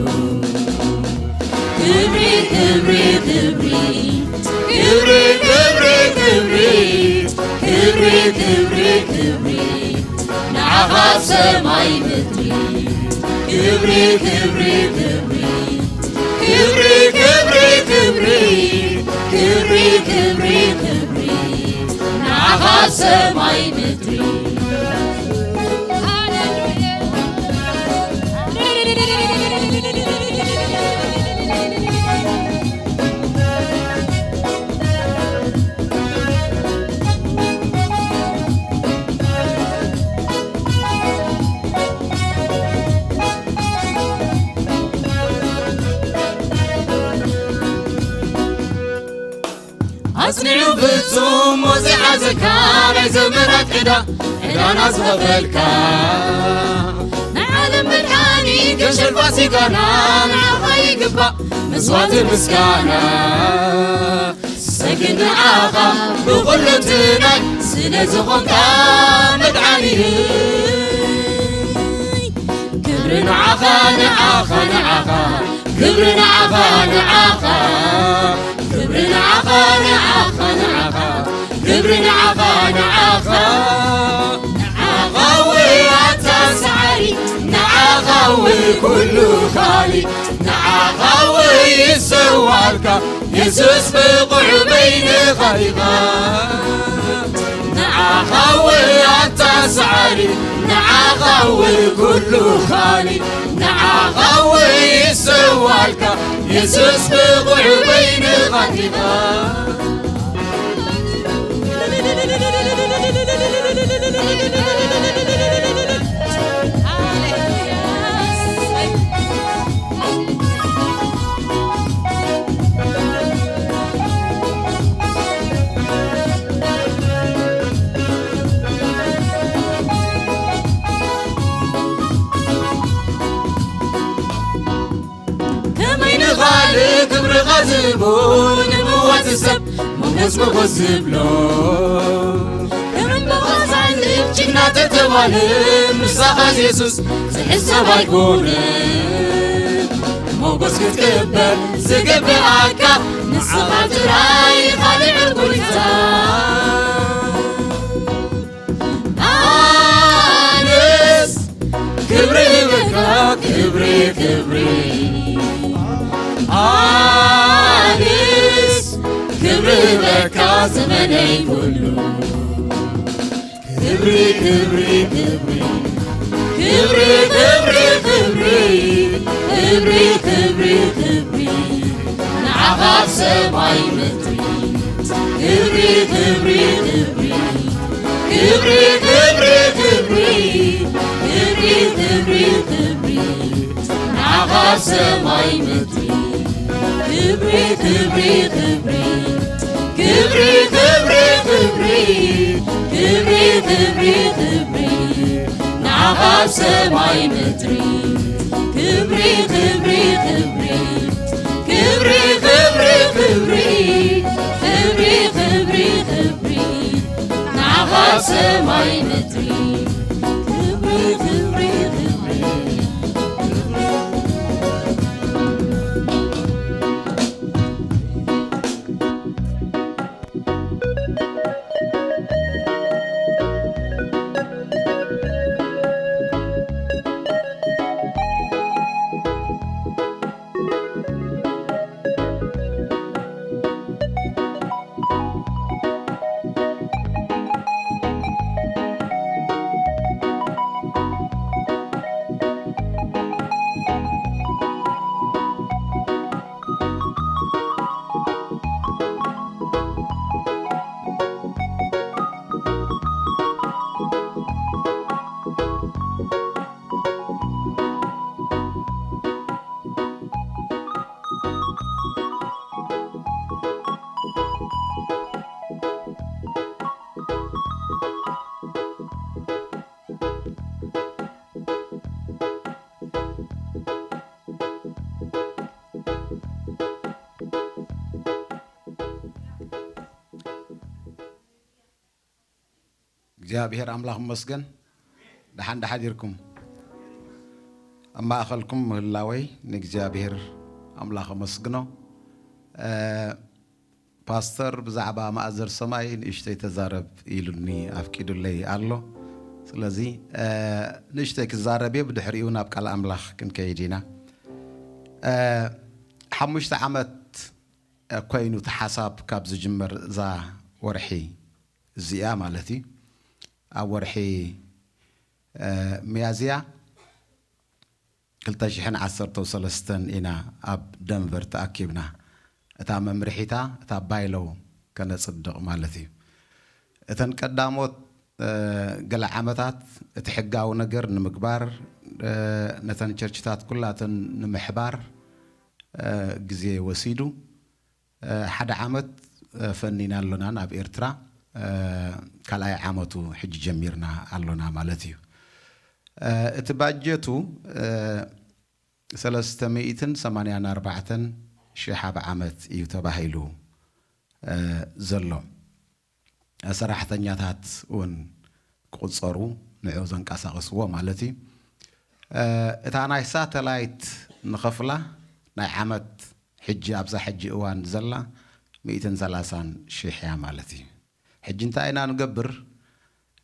ክብሪ፣ ክብሪ፣ ክብሪ። ክብሪ፣ ክብሪ፣ ክብሪ። ክብሪ፣ ክብሪ፣ ክብሪ። ንዓኻ ሰማይ ምድሪ። ክብሪ፣ ክብሪ፣ ክብሪ። ክብሪ፣ ክብሪ፣ ክብሪ። ክብሪ፣ ክብሪ፣ ክብሪ። ንዓኻ ሰማይ ምድሪ። ኣጽኒዑ ፍጹም ሞት ዝሓዘካ፣ ናይ ዘመናት ዕዳ ዕዳና ዝኸፈልካ፣ ናይ ዓለም መድሓኒት ገሸል ፋሲካና፣ ንዓኻ ይግባእ መስዋዕቲ ምስጋና። ሰግድ ንዓኻ ብኹሉ ትናይ ስለ ዝኾንካ መድሓኒይ። ክብሪ ንዓኻ፣ ንዓኻ፣ ንዓኻ። ክብሪ ንዓኻ፣ ንዓኻ። ክብሪ ንዓኻ፣ ንዓኻ፣ ንዓኻ። ክብሪ ንዓኻ፣ ንዓኻ። ንዓኻ ወይ ኣታ ሰዓሪ፣ ንዓኻ ወይ ኩሉ ኻሊ፣ ንዓኻ ወይ ይሰዋልካ። የሱስ ብቑዕ በይንኻ ኢኻ። ንዓኻ ወይ ኣታ ሰዓሪ፣ ንዓኻ ወይ ኩሉ ኻሊ፣ ንዓኻ ወይ ይሰዋልካ። የሱስ ብቑዕ በይንኻ ኢኻ። ከመይ ንኻልእ ክብርኻ ዝህቦ ንምዋት ሰብ ሞገስ ሞገስ ዝብሎ። ከም ዕምባባ ዝዓንብ ጅግና ተተባለ፣ ምሳኻ የሱስ ዝሕሰብ ኣይኮነን። ሞገስ ክትቅበል ዝግብኣካ ንስኻ ጥራይ ኢኻ ልዑል ጎይታ። ኣነስ ክብሪ በካ፣ ክብሪ፣ ክብሪ። ኣነስ ክብሪ በካ ዘመነይ ኩሉ። ክብሪ፣ ክብሪ፣ ክብሪ። ክብሪ፣ ክብሪ፣ ክብሪ። ክብሪ፣ ክብሪ፣ ክብሪ። ንዓኻ ኣብ ሰማይ ምድሪ። ክብሪ፣ ክብሪ፣ ክብሪ። ክብሪ፣ ክብሪ፣ ክብሪ። ክብሪ፣ ክብሪ፣ ክብሪ። ንዓኻ ኣብ ሰማይ ምድሪ። ክብሪ፣ ክብሪ፣ ክብሪ። ክብሪ፣ ክብሪ፣ ክብሪ። ክብሪ፣ ክብሪ፣ ክብሪ። ንዓኻ ኣብ ሰማይ ምድሪ። ክብሪ፣ ክብሪ፣ ክብሪ። ክብሪ፣ ክብሪ፣ ክብሪ። ክብሪ፣ ክብሪ፣ ክብሪ። ንዓኻ ኣብ ሰማይ ምድሪ። ክብሪ፣ ክብሪ፣ ክብሪ። እግዚኣብሔር ኣምላኽ ይመስገን። ደሓን ደሓዲርኩም? ኣብ ማእኸልኩም ምህላወይ ንእግዚኣብሔር ኣምላኽ ኣመስግኖ። እ፣ ፓስተር ብዛዕባ ማእዘር ሰማይ ንእሽተይ ተዛረብ ኢሉኒ ኣፍቂዱለይ ኣሎ። ስለዚ፣ እ፣ ንእሽተይ ክዛረብ እየ፣ ብድሕሪኡ ናብ ቃል ኣምላኽ ክንከይድ ኢና። እ፣ ሓሙሽተ ዓመት ኮይኑ እቲ ሓሳብ ካብ ዝጅመር እዛ ወርሒ እዚኣ ማለት እዩ። ኣብ ወርሒ፣ እ፣ ሚያዝያ ክልተ ሽሕን ዓሰርተው ሰለስተን ኢና ኣብ ደንቨር ተኣኪብና። እታ መምርሒታ፣ እታ ባይሎው ከነጽድቕ ማለት እዩ። እተን ቀዳሞት፣ እ፣ ገለ ዓመታት እቲ ሕጋዊ ነገር ንምግባር፣ እ፣ ነተን ቸርችታት ኩላተን ንምሕባር፣ እ፣ ግዜ ወሲዱ። እ፣ ሓደ ዓመት፣ እ፣ ፈኒና ኣሎና ናብ ኤርትራ። እ፣ ካልኣይ ዓመቱ ሕጂ ጀሚርና ኣሎና ማለት እዩ። እ፣ እቲ ባጀቱ፣ እ፣ ሰለስተ ሚእትን ሰማንያን ኣርባዕተን ሽሕ ኣብ ዓመት እዩ ተባሂሉ፣ እ፣ ዘሎ። ሰራሕተኛታት እውን ክቑጸሩ፣ ንዕኡ ዘንቀሳቕስዎ ማለት እዩ። እ፣ እታ ናይ ሳተላይት ንኸፍላ ናይ ዓመት ሕጂ ኣብዛ ሕጂ እዋን ዘላ ሚእትን ሰላሳን ሽሕ እያ ማለት እዩ። ሕጂ እንታይ ኢና ንገብር?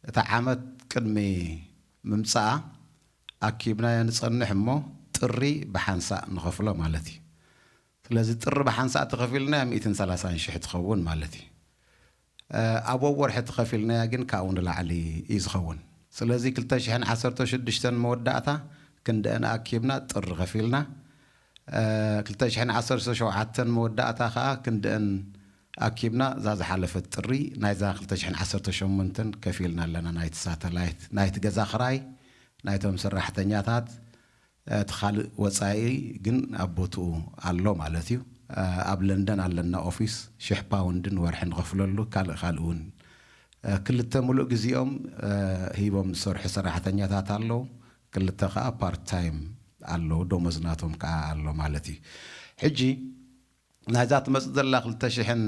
እታ ዓመት ቅድሚ ምምጻኣ ኣኪብናዮ ንጸንሕ እሞ ጥሪ ብሓንሳእ ንኸፍሎ ማለት እዩ። ስለዚ ጥሪ ብሓንሳእ ተኸፊልናያ ሚእትን ሰላሳን ሽሕ ትኸውን ማለት እዩ። እ፣ ኣብ ወርሒ ተኸፊልናያ ግን ካብኡ ንላዕሊ እዩ ዝኸውን። ስለዚ ክልተ ሽሕን ዓሰርተ ሽዱሽተን መወዳእታ ክንደአን ኣኪብና ጥሪ ከፊልና። እ፣ ክልተ ሽሕን ዓሰርተ ሸውዓተን መወዳእታ ከኣ ክንደአን ኣኪብና እዛ ዝሓለፈት ጥሪ ናይዛ ክልተ ሽሕን ዓሰርተ ሸሞንተን ከፊልና ኣለና። ናይቲ ሳተላይት፣ ናይቲ ገዛ ክራይ፣ ናይቶም ሰራሕተኛታት፣ እቲ ካልእ ወጻኢ ግን ኣብ ቦትኡ ኣሎ ማለት እዩ። ኣብ ለንደን ኣለና ኦፊስ፣ ሽሕ ፓውንድ ንወርሒ ንኸፍለሉ፣ ካልእ ካልእ እውን፣ ክልተ ሙሉእ ግዜኦም ሂቦም ዝሰርሑ ሰራሕተኛታት ኣለዉ፣ ክልተ ከኣ ፓርት ታይም ኣለዉ፣ ደሞዝ ናቶም ከኣ ኣሎ ማለት እዩ። ሕጂ ናይዛ ትመጽእ ዘላ ክልተ ሽሕን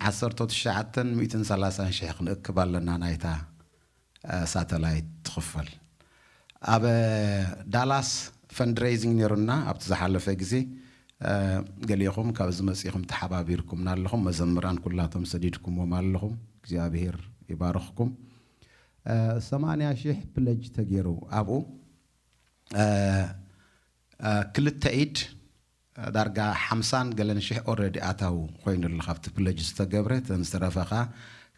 ዓሰርተ ትሽዓተን ሚእትን ሰላሳን ሽሕ ክንእክብ ኣለና ናይታ፣ እ፣ ሳተላይት ትኽፈል። ኣብ ዳላስ ፈንድሬይዚንግ ነይሩና ኣብቲ ዝሓለፈ ግዜ፣ እ፣ ገሊኹም ካብዚ መጺኹም ተሓባቢርኩምና ኣለኹም። መዘምራን ኩላቶም ሰዲድኩምዎም ኣለኹም። እግዚኣብሄር ይባርኽኩም። እ፣ ሰማንያ ሽሕ ፕለጅ ተገይሩ ኣብኡ፣ እ፣ እ፣ ክልተ ኢድ ዳርጋ ሓምሳን ገለን ሽሕ ኦረዲ ኣታው ኮይኑ ኣሎ ካብቲ ፕለጅ ዝተገብረ፣ እተን ዝተረፋ ከኣ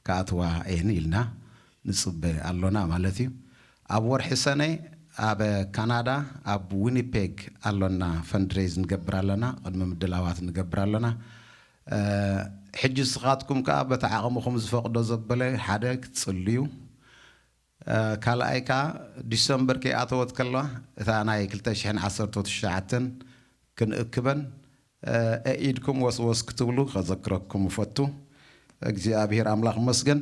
ክኣትዋ እየን ኢልና ንጽበ ኣሎና ማለት እዩ። ኣብ ወርሒ ሰነ ኣብ ካናዳ ኣብ ዊኒፔግ ኣሎና፣ ፈንድሬዝ ንገብር ኣለና፣ ቅድሚ ምድላዋት ንገብር ኣለና። እ፣ ሕጂ ንስኻትኩም ከኣ በቲ ዓቕምኹም ዝፈቕዶ ዘበለ ሓደ ክትጽልዩ፣ እ፣ ካልኣይ ከኣ ዲሰምበር ከይኣተወት ከለዋ እታ ናይ ክልተ ሽሕን ዓሰርተ ትሽዓተን ክንእክበን፣ እ፣ ኣኢድኩም ወስወስ ክትብሉ ከዘክረኩም እፈቱ። እግዚኣብሄር ኣምላኽ ይመስገን።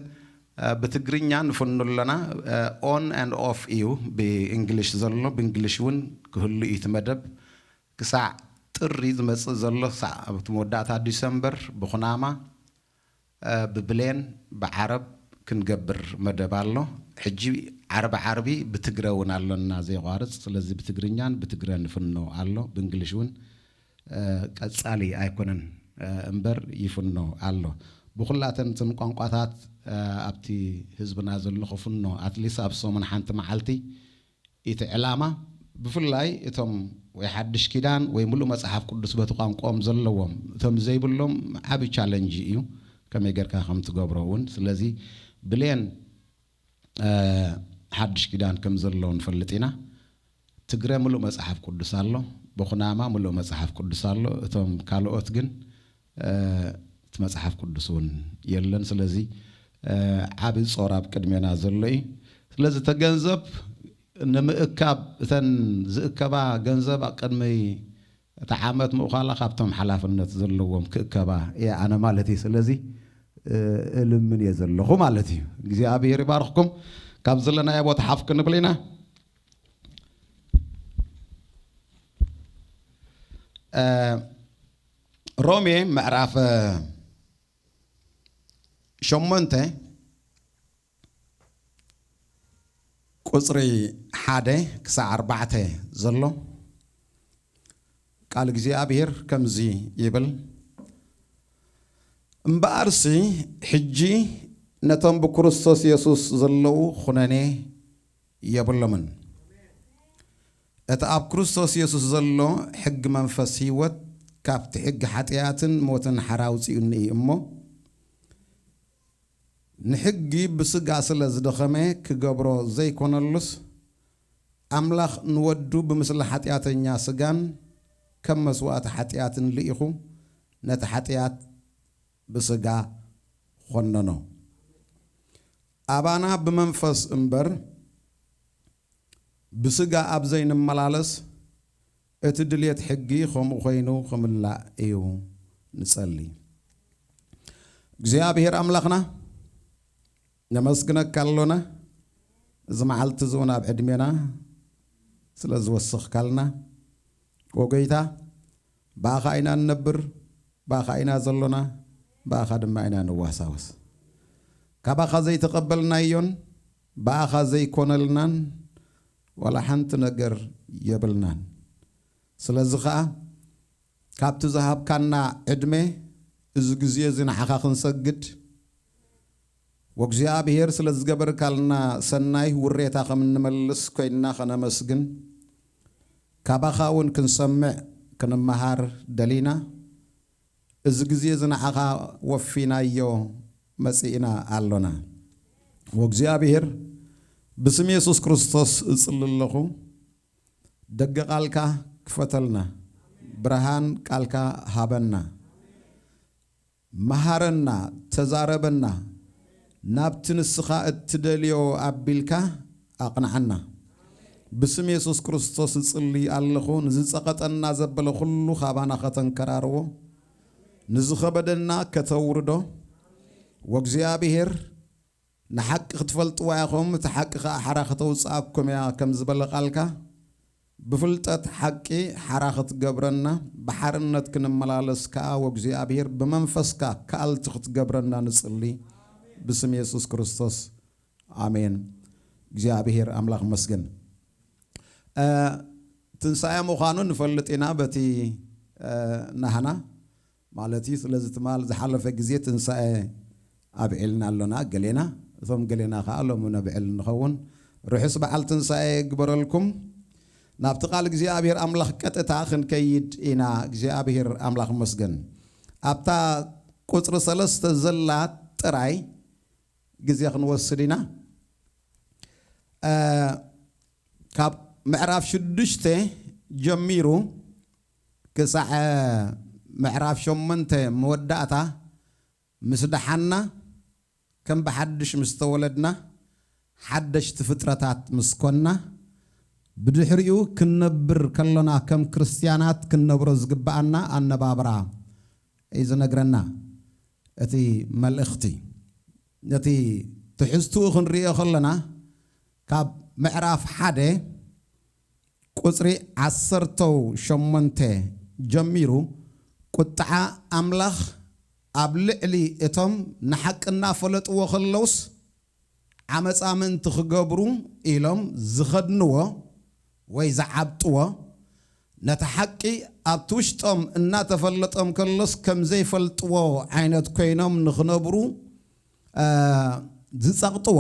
እ፣ ብትግርኛ ንፍኑ ኣለና። እ፣ ኦን ኤንድ ኦፍ እዩ ብእንግሊሽ ዘሎ፣ ብእንግሊሽ እውን ክህሉ እዩ እቲ መደብ። ክሳዕ ጥሪ ዝመጽእ ዘሎ፣ ክሳዕ ኣብቲ መወዳእታ ዲሰምበር ብኹናማ፣ እ፣ ብብሌን ብዓረብ ክንገብር መደብ ኣሎ። ሕጂ ዓርቢ ዓርቢ ብትግረ እውን ኣሎና ዘየቋርጽ። ስለዚ ብትግርኛን ብትግረ ንፍኖ ኣሎ። ብእንግሊሽ እውን፣ እ፣ ቀጻሊ ኣይኮነን፣ እ፣ እምበር ይፍኖ ኣሎ። ብኹላተን እተን ቋንቋታት፣ እ፣ ኣብቲ ህዝብና ዘሎ ክፍኖ፣ ኣትሊስት ኣብ ሰሙን ሓንቲ መዓልቲ እቲ ዕላማ ብፍላይ እቶም ወይ ሓድሽ ኪዳን ወይ ምሉእ መጽሓፍ ቅዱስ በቲ ቋንቋኦም ዘለዎም፣ እቶም ዘይብሎም ዓቢ ቻለንጅ እዩ፣ ከመይ ጌርካ ከም ትገብሮ እውን። ስለዚ ብሌን፣ እ፣ ሓድሽ ኪዳን ከም ዘሎ ንፈልጥ ኢና። ትግረ ምሉእ መጽሓፍ ቅዱስ ኣሎ፣ ብኹናማ ምሉእ መጽሓፍ ቅዱስ ኣሎ። እቶም ካልኦት ግን፣ እ፣ እቲ መጽሓፍ ቅዱስ እውን የለን። ስለዚ፣ እ፣ ዓቢ ጾር ኣብ ቅድሜና ዘሎ እዩ። ስለዚ ተገንዘብ ንምእካብ፣ እተን ዝእከባ ገንዘብ ኣብ ቅድሚ እታ ዓመት ምእኳላ ካብቶም ሓላፍነት ዘለዎም ክእከባ እየ ኣነ ማለት እዩ። ስለዚ፣ እ፣ እልምን እየ ዘለኹ ማለት እዩ። እግዚኣብሔር ይባርኽኩም። ካብ ዘለናዮ ቦታ ሓፍ ክንብል ኢና። እ፣ ሮሜ ምዕራፍ ሸሞንተ፣ ቁጽሪ ሓደ ክሳዕ ኣርባዕተ ዘሎ ቃል እግዚኣብሔር ከምዚ ይብል። እምበኣርሲ ሕጂ ነቶም ብክርስቶስ የሱስ ዘለዉ ኹነኔ የብሎምን። እቲ ኣብ ክርስቶስ የሱስ ዘሎ ሕጊ መንፈስ ህይወት ካብቲ ሕጊ ሓጢኣትን ሞትን ሓራ ኣውጺኡኒ እዩ እሞ፣ ንሕጊ ብስጋ ስለ ዝደኸመ ክገብሮ ዘይኮነሉስ፣ ኣምላኽ ንወዱ ብምስሊ ሓጢኣተኛ ስጋን ከም መስዋእቲ ሓጢኣትን ልኢኹ ነቲ ሓጢኣት ብስጋ ኾነኖ። ኣባና ብመንፈስ እምበር ብስጋ ኣብ ዘይንመላለስ፣ እቲ ድልየት ሕጊ ኸምኡ ኾይኑ ኽምላእ እዩ። ንጸሊ። እግዚኣብሔር ኣምላኽና፣ ነመስግነካ ኣሎና፣ እዚ መዓልቲ እዚ እውን ኣብ ዕድሜና ስለ ዝወሰኽካልና። ወጎይታ፣ ብኣኻ ኢና ንነብር፣ ብኣኻ ኢና ዘሎና፣ ብኣኻ ድማ ኢና ንዋሳወስ። ካባኻ ዘይተቐበልናዮን ብኣኻ ዘይኮነልናን ዋላ ሓንቲ ነገር የብልናን። ስለዚ ኸኣ ካብቲ ዝሃብካና ዕድመ፣ እዚ ግዜ እዚ ንዓኻ ክንሰግድ፣ ወእግዚኣብሔር ስለ ዝገበርካልና ሰናይ ውሬታ ከም እንመልስ ኮይንና ከነመስግን፣ ካባኻ እውን ክንሰምዕ ክንመሃር ደሊና፣ እዚ ግዜ እዚ ንዓኻ ወፊናዮ መጺእና ኣሎና። ወእግዚኣብሔር ብስም የሱስ ክርስቶስ እጽሊ ኣለኹ፣ ደገ ቃልካ ክፈተልና፣ ብርሃን ቃልካ ሃበና። መሃረና፣ ተዛረበና፣ ናብቲ ንስኻ እትደልዮ ኣቢልካ ኣቕንዓና። ብስም የሱስ ክርስቶስ እጽሊ ኣለኹ፣ ንዝጸቐጠና ዘበለ ኩሉ ካባና ከተንከራርዎ፣ ንዝኸበደና ከተውርዶ፣ ወእግዚኣብሔር ንሓቂ ክትፈልጥዋ ኢኹም፣ እቲ ሓቂ ኸኣ ሓራ ከተውጽኣኩም እያ ከም ዝበለ ቃልካ፣ ብፍልጠት ሓቂ ሓራ ክትገብረና፣ ብሓርነት ክንመላለስ ከኣ ወእግዚኣብሔር ብመንፈስካ ከኣልቲ ክትገብረና ንጽሊ፣ ብስም የሱስ ክርስቶስ፣ ኣሜን። እግዚኣብሔር ኣምላኽ መስገን። እ፣ ትንሳኤ ምዃኑ ንፈልጥ ኢና፣ በቲ፣ እ፣ ናህና ማለት እዩ። ስለዚ ትማል ዝሓለፈ ግዜ ትንሳኤ ኣብዒልና ኣሎና፣ ገሌና። እቶም ገሌና ኸኣ ሎሚ ነብዕል ንኸውን። ርሑስ በዓል ትንሳኤ ይግበረልኩም። ናብቲ ቃል እግዚኣብሔር ኣምላኽ ቀጥታ ክንከይድ ኢና። እግዚኣብሔር ኣምላኽ መስገን። ኣብታ ቁጽሪ ሰለስተ ዘላ ጥራይ ግዜ ክንወስድ ኢና። እ፣ ካብ ምዕራፍ ሽዱሽተ ጀሚሩ ክሳዕ ምዕራፍ ሸሞንተ መወዳእታ ምስ ደሓና፣ ከም ብሓድሽ ምስ ተወለድና፣ ሓደሽቲ ፍጥረታት ምስ ኮንና፣ ብድሕሪኡ ክንነብር ከሎና ከም ክርስትያናት ክንነብሮ ዝግብኣና ኣነባብራ እዩ ዝነግረና እቲ መልእኽቲ። ነቲ ትሕዝትኡ ክንርእዮ ከለና፣ ካብ ምዕራፍ ሓደ ቁጽሪ ዓሰርተ ሸሞንተ ጀሚሩ፣ ቁጥዓ ኣምላኽ ኣብ ልዕሊ እቶም ንሓቂ እናፈለጥዎ ከለውስ ዓመጻ ምእንቲ ክገብሩ ኢሎም ዝኸድንዎ ወይ ዝዓብጥዎ፣ ነቲ ሓቂ ኣብቲ ውሽጦም እናተፈለጦም ከሎስ ከም ዘይፈልጥዎ ዓይነት ኮይኖም ንኽነብሩ፣ እ፣ ዝጸቕጥዎ፣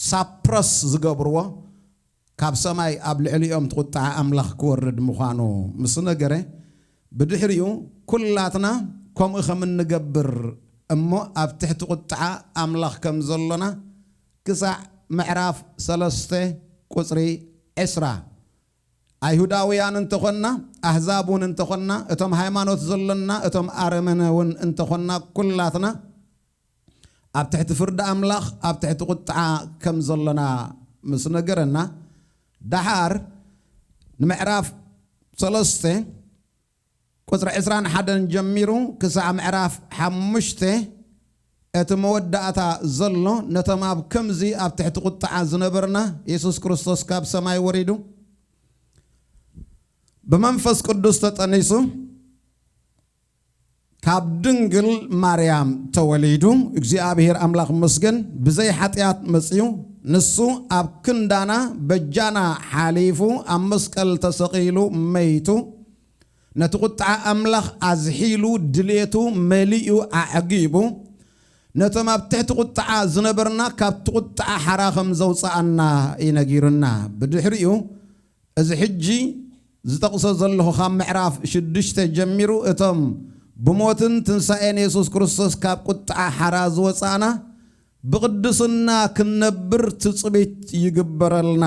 ሳፕረስ ዝገብርዎ፣ ካብ ሰማይ ኣብ ልዕሊኦም እቲ ቁጥዓ ኣምላኽ ክወርድ ምዃኑ ምስ ነገረ፣ ብድሕሪኡ ኩላትና ከምኡ ከም እንገብር እሞ ኣብ ትሕቲ ቁጥዓ ኣምላኽ ከም ዘሎና ክሳዕ ምዕራፍ ሰለስተ ቁጽሪ ዕስራ፣ ኣይሁዳውያን እንተኾንና፣ ኣህዛብ እውን እንተኾንና፣ እቶም ሃይማኖት ዘሎና፣ እቶም ኣረመነ እውን እንተኾንና፣ ኩላትና ኣብ ትሕቲ ፍርዲ ኣምላኽ፣ ኣብ ትሕቲ ቁጥዓ ከም ዘሎና ምስ ነገረና፣ ደሓር ንምዕራፍ ሰለስተ ቁጽሪ ዕስራን ሓደን ጀሚሩ ክሳዕ ምዕራፍ ሓሙሽተ እቲ መወዳእታ ዘሎ፣ ነቶም ኣብ ከምዚ ኣብ ትሕቲ ቁጥዓ ዝነበርና፣ የሱስ ክርስቶስ ካብ ሰማይ ወሪዱ ብመንፈስ ቅዱስ ተጠኒሱ ካብ ድንግል ማርያም ተወሊዱ፣ እግዚኣብሔር ኣምላኽ መስገን፣ ብዘይ ሓጢኣት መጺኡ፣ ንሱ ኣብ ክንዳና በጃና ሓሊፉ ኣብ መስቀል ተሰቒሉ መይቱ፣ ነቲ ቁጥዓ ኣምላኽ ኣዝሒሉ ድሌቱ መሊኡ ኣዕጊቡ፣ ነቶም ኣብ ትሕቲ ቁጥዓ ዝነበርና ካብቲ ቁጥዓ ሓራ ከም ዘውፅኣና እዩ ነጊሩና። ብድሕሪኡ እዚ ሕጂ ዝጠቕሶ ዘለኹ ካብ ምዕራፍ ሽዱሽተ ጀሚሩ እቶም ብሞትን ትንሳኤን የሱስ ክርስቶስ ካብ ቁጥዓ ሓራ ዝወፃእና ብቕድስና ክንነብር ትፅቢት ይግበረልና።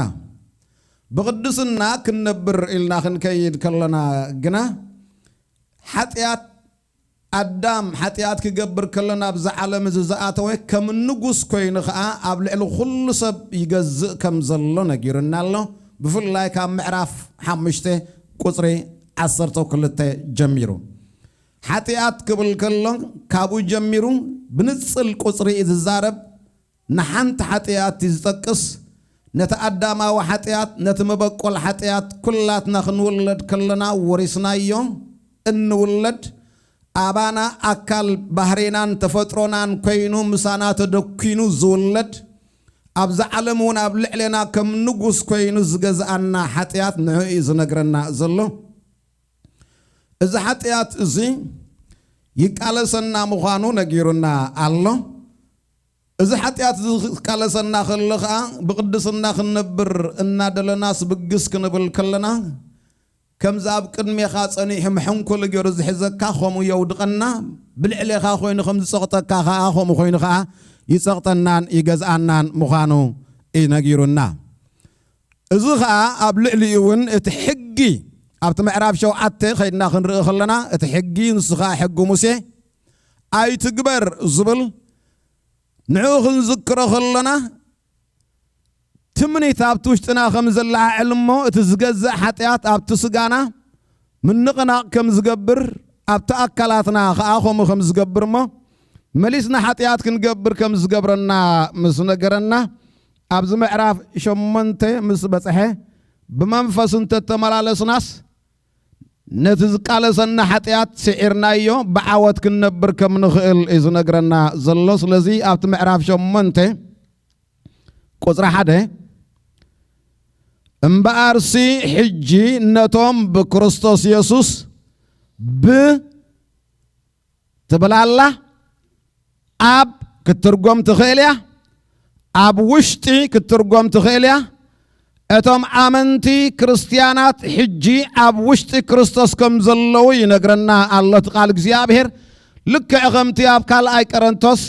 ብቕድስና ክንነብር ኢልና ክንከይድ ከለና ግና ሓጢኣት ኣዳም ሓጢኣት ክገብር ከሎ ናብዛ ዓለም እዚ ዝኣተወ ከም ንጉስ ኮይኑ ኸዓ ኣብ ልዕሊ ኩሉ ሰብ ይገዝእ ከም ዘሎ ነጊሩና ኣሎ። ብፍላይ ካብ ምዕራፍ ሓሙሽተ ቁፅሪ ዓሰርተ ክልተ ጀሚሩ ሓጢኣት ክብል ከሎ ካብኡ ጀሚሩ ብንፅል ቁፅሪ እዩ ዝዛረብ። ንሓንቲ ሓጢኣት እዩ ዝጠቅስ። ነቲ ኣዳማዊ ሓጢኣት፣ ነቲ መበቆል ሓጢኣት ኩላትና ክንውለድ ከለና ወሪስናዮ። እንውለድ ኣባና ኣካል ባህሬናን ተፈጥሮናን ኮይኑ ምሳና ተደኪኑ ዝውለድ ኣብዛ ዓለም እውን ኣብ ልዕሌና ከም ንጉስ ኮይኑ ዝገዝኣና ሓጢኣት ንዑ እዩ ዝነግረና ዘሎ። እዚ ሓጢኣት እዚ ይቃለሰና ምዃኑ ነጊሩና ኣሎ። እዚ ሓጢኣት እዚ ክቃለሰና ከሎ ኸዓ ብቕድስና ክንነብር እናደለና ስብግስ ክንብል ከለና ከምዚ ኣብ ቅድሜኻ ጸኒሑ መሐንኮሊ ገይሩ ዝሕዘካ ከምኡ የውድቐና፣ ብልዕሌኻ ኮይኑ ከም ዝጸቕጠካ ኸዓ ከምኡ ኮይኑ ኸዓ ይጸቕጠናን ይገዝኣናን ምዃኑ እዩ ነጊሩና። እዚ ኸዓ ኣብ ልዕሊኡ እውን እቲ ሕጊ ኣብቲ ምዕራፍ ሸውዓተ ኸይድና ክንርኢ ከለና እቲ ሕጊ ንሱ ኸዓ ሕጊ ሙሴ ኣይትግበር ዝብል ንዕኡ ክንዝክሮ ከለና ትምኒት ኣብቲ ውሽጥና ከም ዘለዓዕል እሞ እቲ ዝገዝእ ሓጢኣት ኣብቲ ስጋና ምንቕናቕ ከም ዝገብር ኣብቲ ኣካላትና ኸዓ ከምኡ ከም ዝገብር እሞ መሊስና ሓጢኣት ክንገብር ከም ዝገብረና ምስ ነገረና ኣብዚ ምዕራፍ ሸሞንተ ምስ በፅሐ ብመንፈስ እንተተመላለስናስ ነቲ ዝቃለሰና ሓጢኣት ስዒርናዮ ብዓወት ክንነብር ከም ንኽእል እዩ ዝነግረና ዘሎ። ስለዚ ኣብቲ ምዕራፍ ሸሞንተ ቁፅሪ ሓደ እምበኣርሲ ሕጂ ነቶም ብክርስቶስ የሱስ ብ ትብል ኣላ ኣብ ክትትርጎም ትኽእል እያ። ኣብ ውሽጢ ክትትርጎም ትኽእል እያ። እቶም ኣመንቲ ክርስትያናት ሕጂ ኣብ ውሽጢ ክርስቶስ ከም ዘለዉ ይነግረና ኣሎ እቲ ቃል እግዚኣብሔር። ልክዕ ከምቲ ኣብ ካልኣይ ቀረንቶስ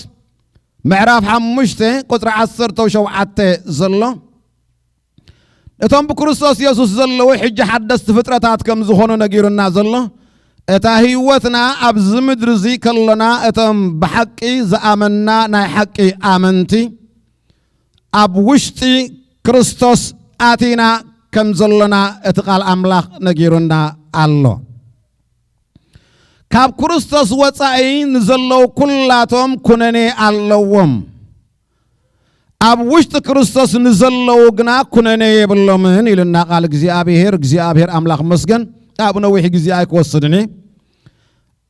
ምዕራፍ ሓሙሽተ ቁፅሪ ዓሰርተ ሸውዓተ ዘሎ እቶም ብክርስቶስ የሱስ ዘለዉ ሕጂ ሓደስቲ ፍጥረታት ከም ዝኾኑ ነጊሩና ዘሎ እታ ህይወትና ኣብዚ ምድሪ እዚ ከሎና እቶም ብሓቂ ዝኣመንና ናይ ሓቂ ኣመንቲ ኣብ ውሽጢ ክርስቶስ ኣቲና ከም ዘሎና እቲ ቃል ኣምላኽ ነጊሩና ኣሎ። ካብ ክርስቶስ ወጻኢ ንዘለዉ ኩላቶም ኩነኔ ኣለዎም። ኣብ ውሽጢ ክርስቶስ ንዘለዉ ግና ኩነኔ የብሎምን ኢልና ቃል እግዚኣብሔር። እግዚኣብሔር ኣምላኽ መስገን። ኣብ ነዊሕ ግዜ ኣይክወስድን እየ።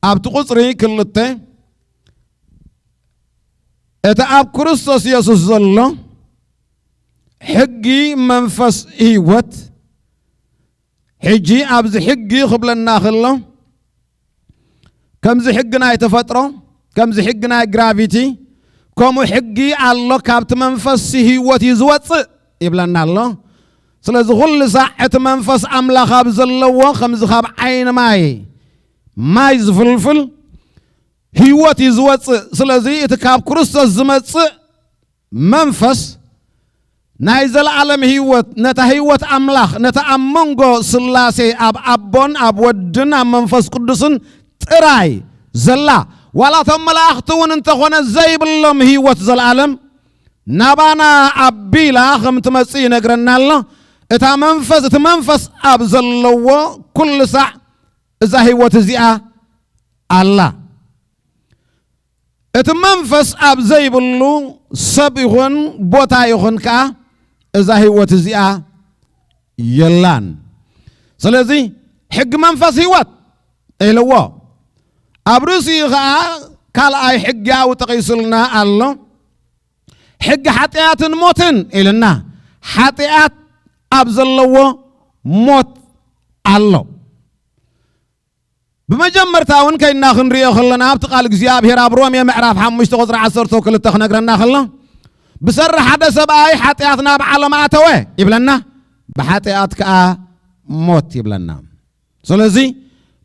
ኣብቲ ቁፅሪ ክልተ እቲ ኣብ ክርስቶስ የሱስ ዘሎ ሕጊ መንፈስ ህይወት ሕጂ ኣብዚ ሕጊ ክብለና ከሎ ከምዚ ሕጊ ናይ ተፈጥሮ ከምዚ ሕጊ ናይ ግራቪቲ ከምኡ ሕጊ ኣሎ። ካብቲ መንፈስ ህይወት እዩ ዝወፅእ ይብለና ኣሎ። ስለዚ ኩሉ ሳዕ እቲ መንፈስ ኣምላኽ ኣብ ዘለዎ ከምዚ ካብ ዓይኒ ማይ ማይ ዝፍልፍል ህይወት እዩ ዝወፅእ። ስለዚ እቲ ካብ ክርስቶስ ዝመፅእ መንፈስ ናይ ዘለዓለም ህይወት ነታ ህይወት ኣምላኽ ነታ ኣብ መንጎ ስላሴ ኣብ ኣቦን ኣብ ወድን ኣብ መንፈስ ቅዱስን ጥራይ ዘላ ዋላ እቶም መላእኽቲ እውን እንተኾነ ዘይብሎም ህይወት ዘለዓለም ናባና ኣቢላ ከም ትመጽእ ይነግረና ኣሎ። እታ መንፈስ እቲ መንፈስ ኣብ ዘለዎ ኩሉ ሳዕ እዛ ህይወት እዚኣ ኣላ። እቲ መንፈስ ኣብ ዘይብሉ ሰብ ይኹን ቦታ ይኹን ከኣ እዛ ህይወት እዚኣ የላን። ስለዚ ሕጊ መንፈስ ህይወት ኢልዎ ኣብ ርእሲኡ ኸኣ ካልኣይ ሕጊ ኣብኡ ጠቒሱልና ኣሎ። ሕጊ ሓጢኣትን ሞትን ኢልና፣ ሓጢኣት ኣብ ዘለዎ ሞት ኣሎ። ብመጀመርታ እውን ከይና ክንሪኦ ከለና፣ ኣብቲ ቃል እግዚኣብሔር ኣብ ሮሜ ምዕራፍ ሓሙሽተ ቁፅሪ ዓሰርተ ክልተ ክነግረና ከሎ፣ "ብሰሪ ሓደ ሰብኣይ ሓጢኣት ናብ ዓለም ኣተወ" ይብለና፣ "ብሓጢኣት ከዓ ሞት" ይብለና። ስለዚ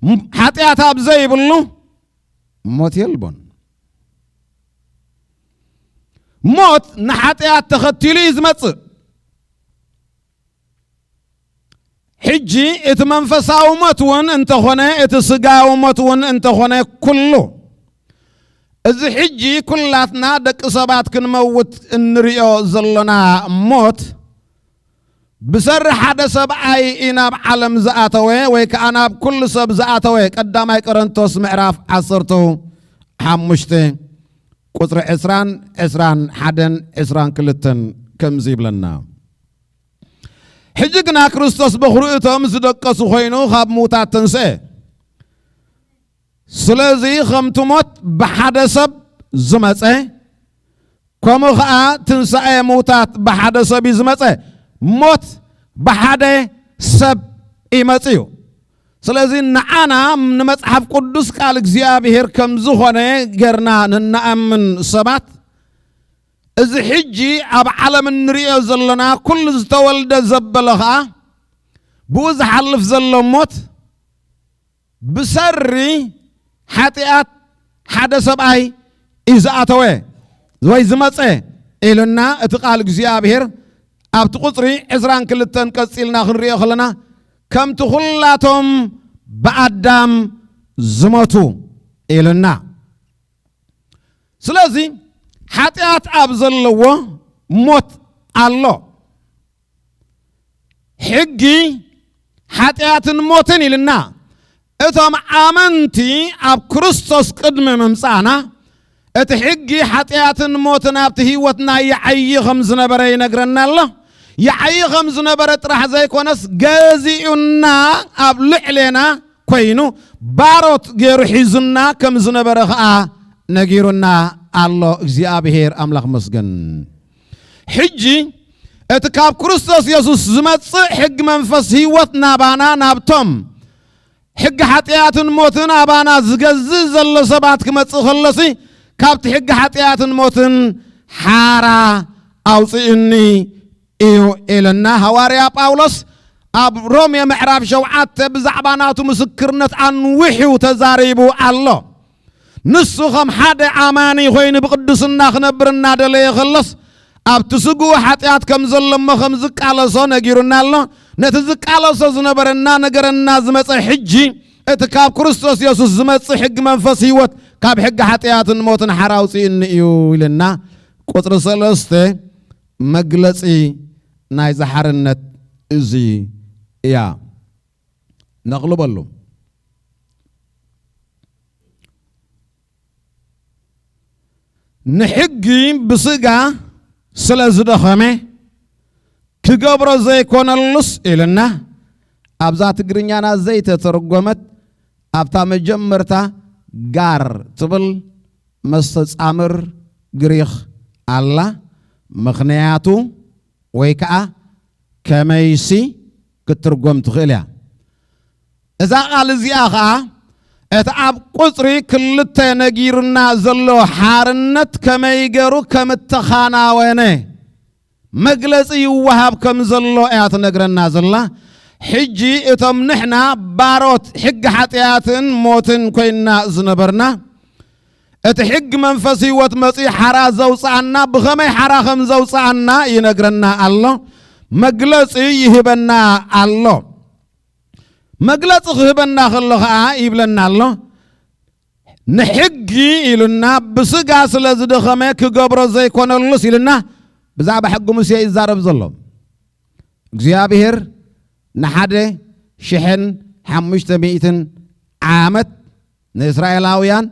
ም-፣ ሓጢኣት ኣብ ዘይብሉ ሞት የልቦን። ሞት ንሓጢኣት ተኸቲሉ እዩ ዝመጽእ። ሕጂ እቲ መንፈሳዊ ሞት እውን እንተኾነ፣ እቲ ስጋዊ ሞት እውን እንተኾነ፣ ኩሉ እዚ ሕጂ ኩላትና ደቂ ሰባት ክንመውት እንሪኦ ዘሎና ሞት፣ ብሰሪ ሓደ ሰብኣይ እዩ ናብ ዓለም ዝኣተወ፣ ወይ ከኣ ናብ ኩሉ ሰብ ዝኣተወ። ቀዳማይ ቆሮንቶስ ምዕራፍ ዓሰርተ ሓሙሽተ ቁጽሪ ዕስራን፣ ዕስራን ሓደን፣ ዕስራን ክልተን ከምዚ ይብለና። ሕጂ ግና ክርስቶስ በኹሪ እቶም ዝደቀሱ ኮይኑ ካብ ምዉታት ተንስአ። ስለዚ ከምቲ ሞት ብሓደ ሰብ ዝመጸ፣ ከምኡ ኸኣ ትንሳኤ ምዉታት ብሓደ ሰብ እዩ ዝመጸ። ሞት ብሓደ ሰብ እዩ መጺኡ። ስለዚ ንዓና ንመጽሓፍ ቅዱስ ቃል እግዚኣብሔር ከም ዝኾነ ጌርና ንነኣምን ሰባት፣ እዚ ሕጂ ኣብ ዓለም እንርእዮ ዘለና ኩሉ ዝተወልደ ዘበለ ኸኣ ብኡ ዝሓልፍ ዘሎ ሞት ብሰሪ ሓጢኣት ሓደ ሰብኣይ እዩ ዝኣተወ ወይ ዝመጸ ኢሉና እቲ ቃል እግዚኣብሔር ኣብቲ ቁጽሪ ዕስራን ክልተን ቀጺልና ክንሪኦ ከለና፣ "ከምቲ ኩላቶም ብኣዳም ዝሞቱ" ኢሉና። ስለዚ ሓጢኣት ኣብ ዘለዎ ሞት ኣሎ። ሕጊ ሓጢኣትን ሞትን ኢልና፣ እቶም ኣመንቲ ኣብ ክርስቶስ ቅድሚ ምምጻእና፣ እቲ ሕጊ ሓጢኣትን ሞትን ኣብቲ ህይወትና ይዓዪ ከም ዝነበረ ይነግረና ኣሎ። ይዓዪ ከም ዝነበረ ጥራሕ ዘይኮነስ፣ ገዚኡና ኣብ ልዕሌና ኮይኑ ባሮት ገይሩ ሒዙና ከም ዝነበረ ኸኣ ነጊሩና ኣሎ። እግዚኣብሔር ኣምላኽ መስገን። ሕጂ እቲ ካብ ክርስቶስ የሱስ ዝመጽእ ሕጊ መንፈስ ህይወት ናባና፣ ናብቶም ሕጊ ሓጢኣትን ሞትን ኣባና ዝገዝእ ዘሎ ሰባት ክመጽእ ከሎሲ፣ ካብቲ ሕጊ ሓጢኣትን ሞትን ሓራ ኣውጽእኒ እዩ ኢልና። ሃዋርያ ጳውሎስ ኣብ ሮሜ ምዕራፍ ሸውዓተ ብዛዕባ ናቱ ምስክርነት ኣንዊሑ ተዛሪቡ ኣሎ። ንሱ ከም ሓደ ኣማኒ ኮይኑ ብቅድስና ክነብር እናደለየ ከሎስ፣ ኣብቲ ስግኡ ሓጢኣት ከም ዘሎ እሞ ከም ዝቃለሶ ነጊሩና ኣሎ። ነቲ ዝቃለሶ ዝነበረ እናነገረና ዝመጸ፣ ሕጂ እቲ ካብ ክርስቶስ የሱስ ዝመጽእ ሕጊ መንፈስ ህይወት ካብ ሕጊ ሓጢኣትን ሞትን ሓራ ኣውጽእኒ እዩ ኢልና። ቁጽሪ ሰለስተ መግለጺ ናይዚ ሓርነት እዚ እያ። ነቕልበሉ። ንሕጊ ብስጋ ስለ ዝደኸመ ክገብሮ ዘይኮነሉስ ኢልና፣ ኣብዛ ትግርኛና ዘይተተርጎመት፣ ኣብታ መጀመርታ ጋር ትብል መስተጻምር ግሪኽ ኣላ። ምኽንያቱ ወይ ከኣ ከመይሲ ክትትርጎም ትኽእል እያ። እዛ ቃል እዚኣ ኸኣ እቲ ኣብ ቁጽሪ ክልተ ነጊሩና ዘሎ ሓርነት ከመይ ገይሩ ከም እተኻናወነ መግለጺ ይወሃብ ከም ዘሎ እያ ትነግረና ዘላ። ሕጂ እቶም ንሕና ባሮት ሕጊ ሓጢኣትን ሞትን ኮይንና ዝነበርና፣ እቲ ሕጊ መንፈስ ህይወት መጺኡ ሓራ ዘውጽኣና፣ ብኸመይ ሓራ ከም ዘውጽኣና ይነግረና ኣሎ። መግለጺ ይህበና ኣሎ። መግለጺ ክህበና ከሎ ኸኣ ይብለና ኣሎ። ንሕጊ ኢሉና፣ ብስጋ ስለ ዝደኸመ ክገብሮ ዘይኮነሉስ ኢሉና፣ ብዛዕባ ሕጊ ሙሴ ይዛረብ ዘሎ። እግዚኣብሔር ንሓደ ሽሕን ሓሙሽተ ሚእትን ዓመት ንእስራኤላውያን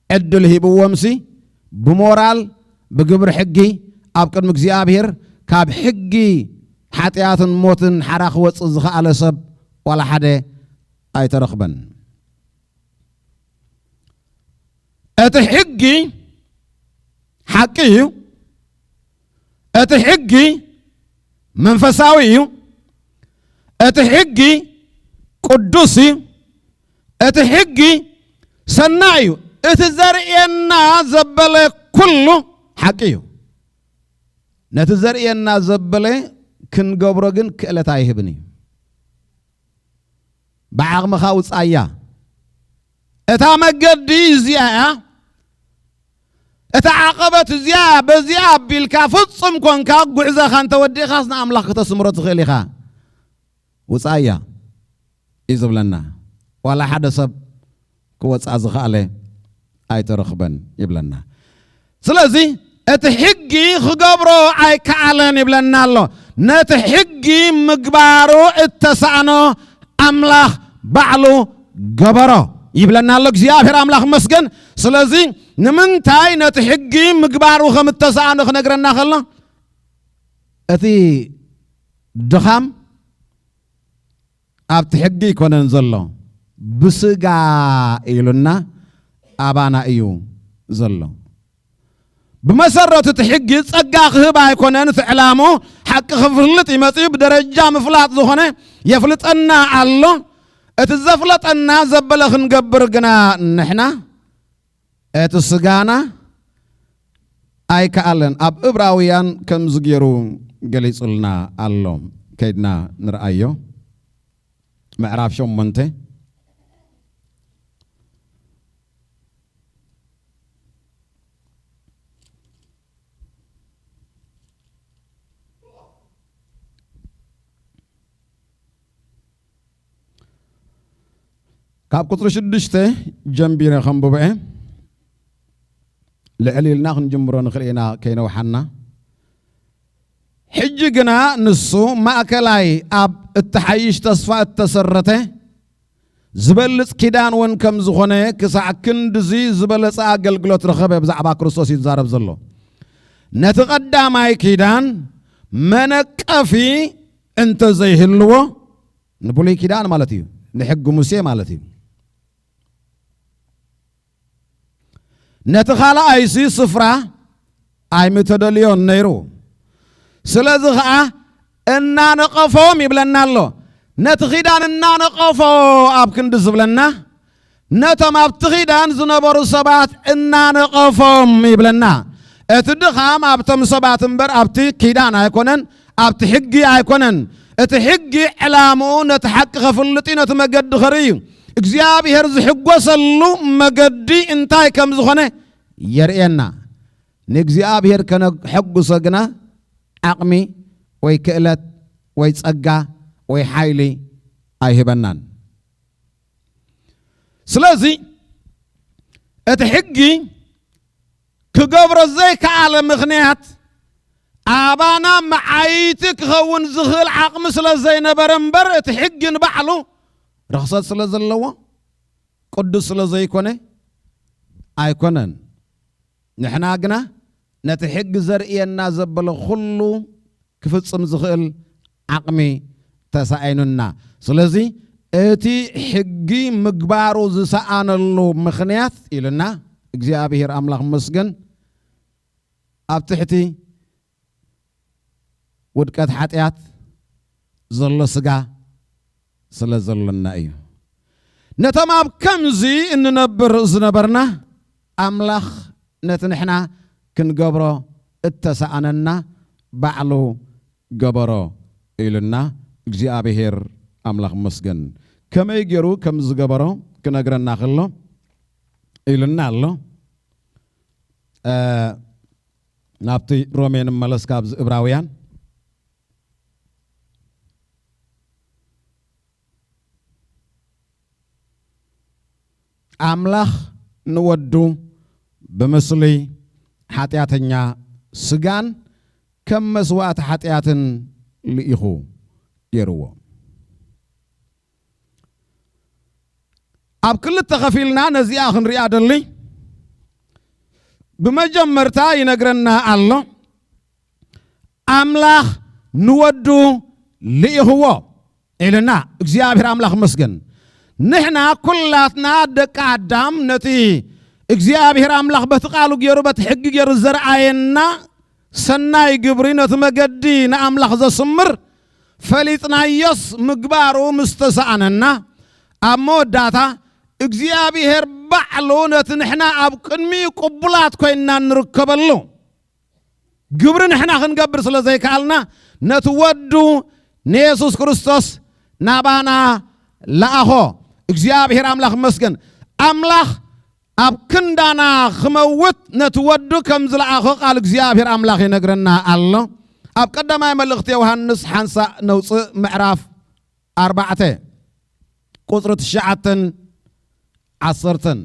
ዕድል ሂብዎምሲ፣ ብሞራል፣ ብግብሪ ሕጊ ኣብ ቅድሚ እግዚኣብሔር ካብ ሕጊ ሓጢኣትን ሞትን ሓራ ክወጽእ ዝኸኣለ ሰብ ዋላ ሓደ ኣይተረኽበን። እቲ ሕጊ ሓቂ እዩ። እቲ ሕጊ መንፈሳዊ እዩ። እቲ ሕጊ ቅዱስ እዩ። እቲ ሕጊ ሰናይ እዩ። እቲ ዘርእየና ዘበለ ኩሉ ሓቂ እዩ። ነቲ ዘርእየና ዘበለ ክንገብሮ ግን ክእለት ኣይህብን እዩ። ብዓቕምኻ ውጻያ። እታ መገዲ እዚኣ እያ። እታ ዓቐበት እዚኣ እያ። በዚኣ ኣቢልካ ፍጹም ኮንካ ጉዕዞኻ እንተወዲእኻስ ንኣምላኽ ክተስምሮ ትኽእል ኢኻ። ውጻያ እዩ ዝብለና። ዋላ ሓደ ሰብ ክወጻ ዝኸኣለ ኣይተረኽበን ይብለና። ስለዚ እቲ ሕጊ ክገብሮ ኣይከኣለን ይብለና ኣሎ። ነቲ ሕጊ ምግባሩ እተሳእኖ ኣምላኽ ባዕሉ ገበሮ ይብለና ኣሎ። እግዚኣብሔር ኣምላኽ መስገን። ስለዚ ንምንታይ ነቲ ሕጊ ምግባሩ ከም እተሳእኖ ክነግረና ከሎ እቲ ድኻም ኣብቲ ሕጊ ኣይኮነን ዘሎ፣ ብስጋ ኢሉና ኣባና እዩ ዘሎ። ብመሰረቱ እቲ ሕጊ ጸጋ ክህብ ኣይኮነን፣ እቲ ዕላሙ ሓቂ ክፍልጥ ይመጽእ። ብደረጃ ምፍላጥ ዝኾነ የፍልጠና ኣሎ። እቲ ዘፍለጠና ዘበለ ክንገብር ግና ንሕና እቲ ስጋና ኣይከኣለን። ኣብ እብራውያን ከምዚ ገይሩ ገሊጹልና ኣሎ። ከይድና ንርኣዮ። ምዕራፍ ሸሞንተ ካብ ቁጽሪ ሽዱሽተ ጀምቢረ ከንብቦ እየ። ልዕል ኢልና ክንጅምሮ ንኽእል ኢና ከይነውሓና። ሕጂ ግና ንሱ ማእከላይ ኣብ እተሓይሽ ተስፋ እተሰረተ ዝበልጽ ኪዳን እውን ከም ዝኾነ ክሳዕ ክንድዚ ዝበለጸ ኣገልግሎት ረኸበ። ብዛዕባ ክርስቶስ እዩ ዝዛረብ ዘሎ። ነቲ ቀዳማይ ኪዳን መነቀፊ እንተ ዘይህልዎ፣ ንብሉይ ኪዳን ማለት እዩ፣ ንሕጊ ሙሴ ማለት እዩ። ነቲ ካልኣይሲ ስፍራ ኣይምተደልዮን ነይሩ። ስለዚ ኸዓ እናነቐፎም ይብለና ኣሎ። ነቲ ኺዳን እናነቐፎ ኣብ ክንዲ ዝብለና፣ ነቶም ኣብቲ ኺዳን ዝነበሩ ሰባት እናነቐፎም ይብለና። እቲ ድኻም ኣብቶም ሰባት እምበር ኣብቲ ኪዳን ኣይኮነን፣ ኣብቲ ሕጊ ኣይኮነን። እቲ ሕጊ ዕላምኡ ነቲ ሓቂ ከፍልጥ እዩ፣ ነቲ መገዲ ከርኢ እዩ። እግዚኣብሔር ዝሕጎሰሉ መገዲ እንታይ ከም ዝኾነ የርእየና። ንእግዚኣብሔር ከነሐጉሶ ግና ዓቕሚ ወይ ክእለት ወይ ጸጋ ወይ ሓይሊ ኣይህበናን። ስለዚ እቲ ሕጊ ክገብሮ ዘይከኣለ ምኽንያት ኣባና መዓይቲ ክኸውን ዝኽእል ዓቕሚ ስለ ዘይነበረ እምበር፣ እቲ ሕጊ ንባዕሉ ርኽሰት ስለ ዘለዎ፣ ቅዱስ ስለ ዘይኮነ ኣይኮነን። ንሕና ግና ነቲ ሕጊ ዘርእየና ዘበለ ኩሉ ክፍጽም ዝኽእል ዓቕሚ ተሳኢኑና። ስለዚ እቲ ሕጊ ምግባሩ ዝሰኣነሉ ምኽንያት ኢልና፣ እግዚኣብሔር ኣምላኽ መስገን፣ ኣብ ትሕቲ ውድቀት ሓጢኣት ዘሎ ስጋ ስለ ዘሎና እዩ። ነቶም ኣብ ከምዚ እንነብር ዝነበርና ኣምላኽ ነቲ ንሕና ክንገብሮ እተሰኣነና ባዕሉ ገበሮ ኢሉና እግዚኣብሔር ኣምላኽ መስገን። ከመይ ገይሩ ከም ዝገበሮ ክነግረና ከሎ ኢሉና ኣሎ። እ፣ ናብቲ ሮሜ ንመለስ፣ ካብዚ እብራውያን። ኣምላኽ ንወዱ ብምስሊ ሓጢኣተኛ ስጋን ከም መስዋእቲ ሓጢኣትን ልኢኹ ገይርዎ። ኣብ ክልተ ከፊልና ነዚኣ ክንሪኣ ደሊ። ብመጀመርታ ይነግረና ኣሎ፣ ኣምላኽ ንወዱ ልኢኽዎ ኢልና። እግዚኣብሔር ኣምላኽ መስገን። ንሕና ኩላትና ደቂ ኣዳም ነቲ እግዚኣብሔር ኣምላኽ በቲ ቃሉ ገይሩ፣ በቲ ሕጊ ገይሩ ዘርኣየና ሰናይ ግብሪ፣ ነቲ መገዲ ንኣምላኽ ዘስምር ፈሊጥናዮስ ምግባሩ ምስ ተሰኣነና፣ ኣብ መወዳእታ እግዚኣብሔር ባዕሉ ነቲ ንሕና ኣብ ቅድሚኡ ቅቡላት ኮይንና እንርከበሉ ግብሪ ንሕና ክንገብር ስለ ዘይከኣልና፣ ነቲ ወዱ ንየሱስ ክርስቶስ ናባና ለኣኾ። እግዚኣብሔር ኣምላኽ ይመስገን። ኣምላኽ ኣብ ክንዳና ክመውት ነቲ ወዱ ከም ዝለኣኾ ቃል እግዚኣብሔር ኣምላኽ ይነግረና ኣሎ። ኣብ ቀዳማይ መልእኽቲ ዮሃንስ ሓንሳእ ነውፅእ፣ ምዕራፍ ኣርባዕተ፣ ቁፅሪ ትሽዓተን ዓሰርተን።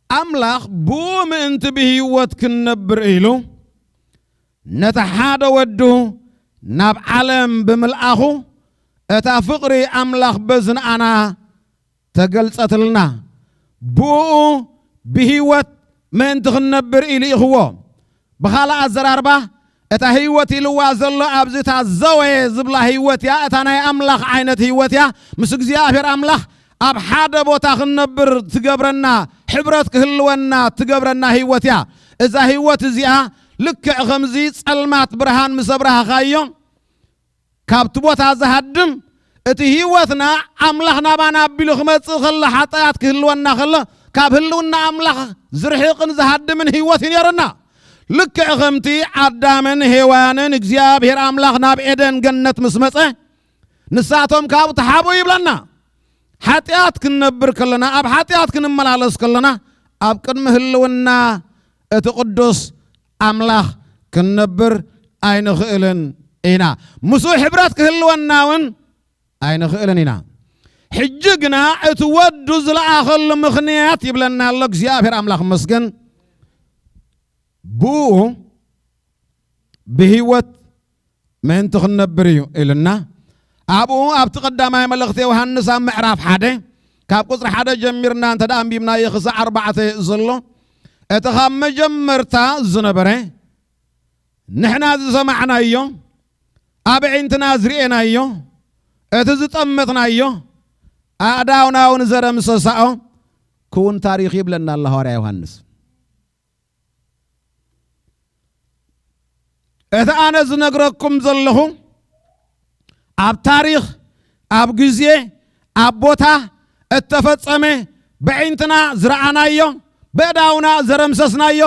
ኣምላኽ ብኡ ምእንቲ ብህይወት ክንነብር ኢሉ ነቲ ሓደ ወዱ ናብ ዓለም ብምልኣኹ፣ እታ ፍቕሪ ኣምላኽ በዚ ንኣና ተገልጸትልና። ብኡ ብህይወት ምእንቲ ክንነብር ኢሉ ኢኽዎ። ብኻልእ ኣዘራርባ፣ እታ ህይወት ኢልዋ ዘሎ ኣብዚ እታ ዘወ ዝብላ ህይወት እያ። እታ ናይ ኣምላኽ ዓይነት ህይወት እያ። ምስ እግዚኣብሔር ኣምላኽ ኣብ ሓደ ቦታ ክንነብር ትገብረና፣ ሕብረት ክህልወና ትገብረና ህይወት እያ። እዛ ህይወት እዚኣ ልክዕ ከምዚ ጸልማት ብርሃን ምስ ኣብራህኻዮ፣ ካብቲ ቦታ ዝሃድም፣ እቲ ህይወትና ኣምላኽ ናባና ኣቢሉ ክመጽእ ከሎ፣ ሓጢኣት ክህልወና ከሎ፣ ካብ ህልውና ኣምላኽ ዝርሕቕን ዝሃድምን ህይወት እዩ ነይሩና። ልክዕ ከምቲ ኣዳምን ሄዋንን እግዚኣብሔር ኣምላኽ ናብ ኤደን ገነት ምስ መጸ፣ ንሳቶም ካብኡ ተሓብኡ ይብለና። ሓጢኣት ክንነብር ከለና፣ ኣብ ሓጢኣት ክንመላለስ ከለና፣ ኣብ ቅድሚ ህልውና እቲ ቅዱስ ኣምላኽ ክንነብር ኣይንኽእልን ኢና። ምስኡ ሕብረት ክህልወና እውን ኣይንኽእልን ኢና። ሕጂ ግና እቲ ወዱ ዝለኣኸሉ ምኽንያት ይብለና ኣሎ እግዚኣብሔር ኣምላኽ ይመስገን። ብኡ ብህይወት ምእንቲ ክንነብር እዩ ኢልና። ኣብኡ ኣብቲ ቀዳማይ መልእኽቲ ዮሃንስ ኣብ ምዕራፍ ሓደ ካብ ቁጽሪ ሓደ ጀሚርና እንተ ደኣ ኣንቢብናዮ ክሳዕ ኣርባዕተ ዘሎ፣ እቲ ካብ መጀመርታ ዝነበረ፣ ንሕና ዝሰማዕናዮ፣ ኣብ ኣዒንትና ዝርኤናዮ፣ እቲ ዝጠመትናዮ፣ ኣእዳውና እውን ዘረምሰሳኦ ክውን ታሪኽ ይብለና ኣሎ ሃዋርያ ዮሃንስ። እቲ ኣነ ዝነግረኩም ዘለኹ ኣብ ታሪኽ፣ ኣብ ግዜ፣ ኣብ ቦታ እተፈጸመ፣ በዒንትና ዝረኣናዮ፣ በእዳውና ዘረምሰስናዮ፣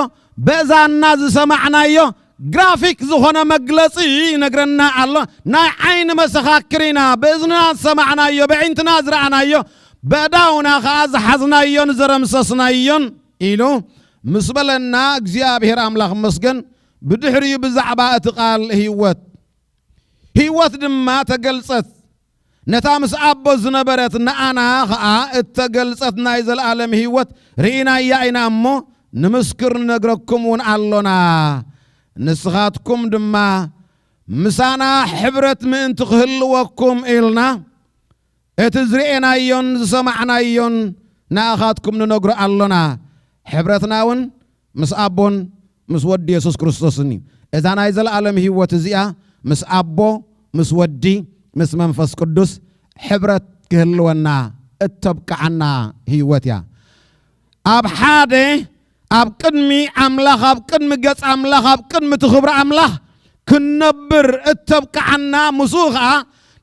በእዛንና ዝሰማዕናዮ ግራፊክ ዝኾነ መግለጺ ይነግረና ኣሎ። ናይ ዓይኒ መሰኻክር ኢና፣ በእዝንና ዝሰማዕናዮ፣ በዒንትና ዝረኣናዮ፣ በእዳውና ኸኣ ዝሓዝናዮን ዘረምሰስናዮን ኢሉ ምስ በለና፣ እግዚኣብሔር ኣምላኽ ይመስገን። ብድሕሪኡ ብዛዕባ እቲ ቃል ህይወት፣ ህይወት ድማ ተገልጸት። ነታ ምስ ኣቦ ዝነበረት ንኣና ኸኣ እተገልጸት ናይ ዘለኣለም ህይወት ርኢናያ ኢና እሞ፣ ንምስክር ንነግረኩም እውን ኣሎና። ንስኻትኩም ድማ ምሳና ሕብረት ምእንቲ ክህልወኩም ኢልና፣ እቲ ዝርኤናዮን ዝሰማዕናዮን ንኣኻትኩም ንነግሮ ኣሎና። ሕብረትና እውን ምስ ኣቦን ምስ ወዲ የሱስ ክርስቶስን እዩ። እዛ ናይ ዘለኣለም ህይወት እዚኣ ምስ ኣቦ፣ ምስ ወዲ፣ ምስ መንፈስ ቅዱስ ሕብረት ክህልወና እተብቅዓና ህይወት እያ። ኣብ ሓደ፣ ኣብ ቅድሚ ኣምላኽ፣ ኣብ ቅድሚ ገጽ ኣምላኽ፣ ኣብ ቅድሚ እቲ ክብሪ ኣምላኽ ክንነብር እተብቅዓና፣ ምስኡ ኸኣ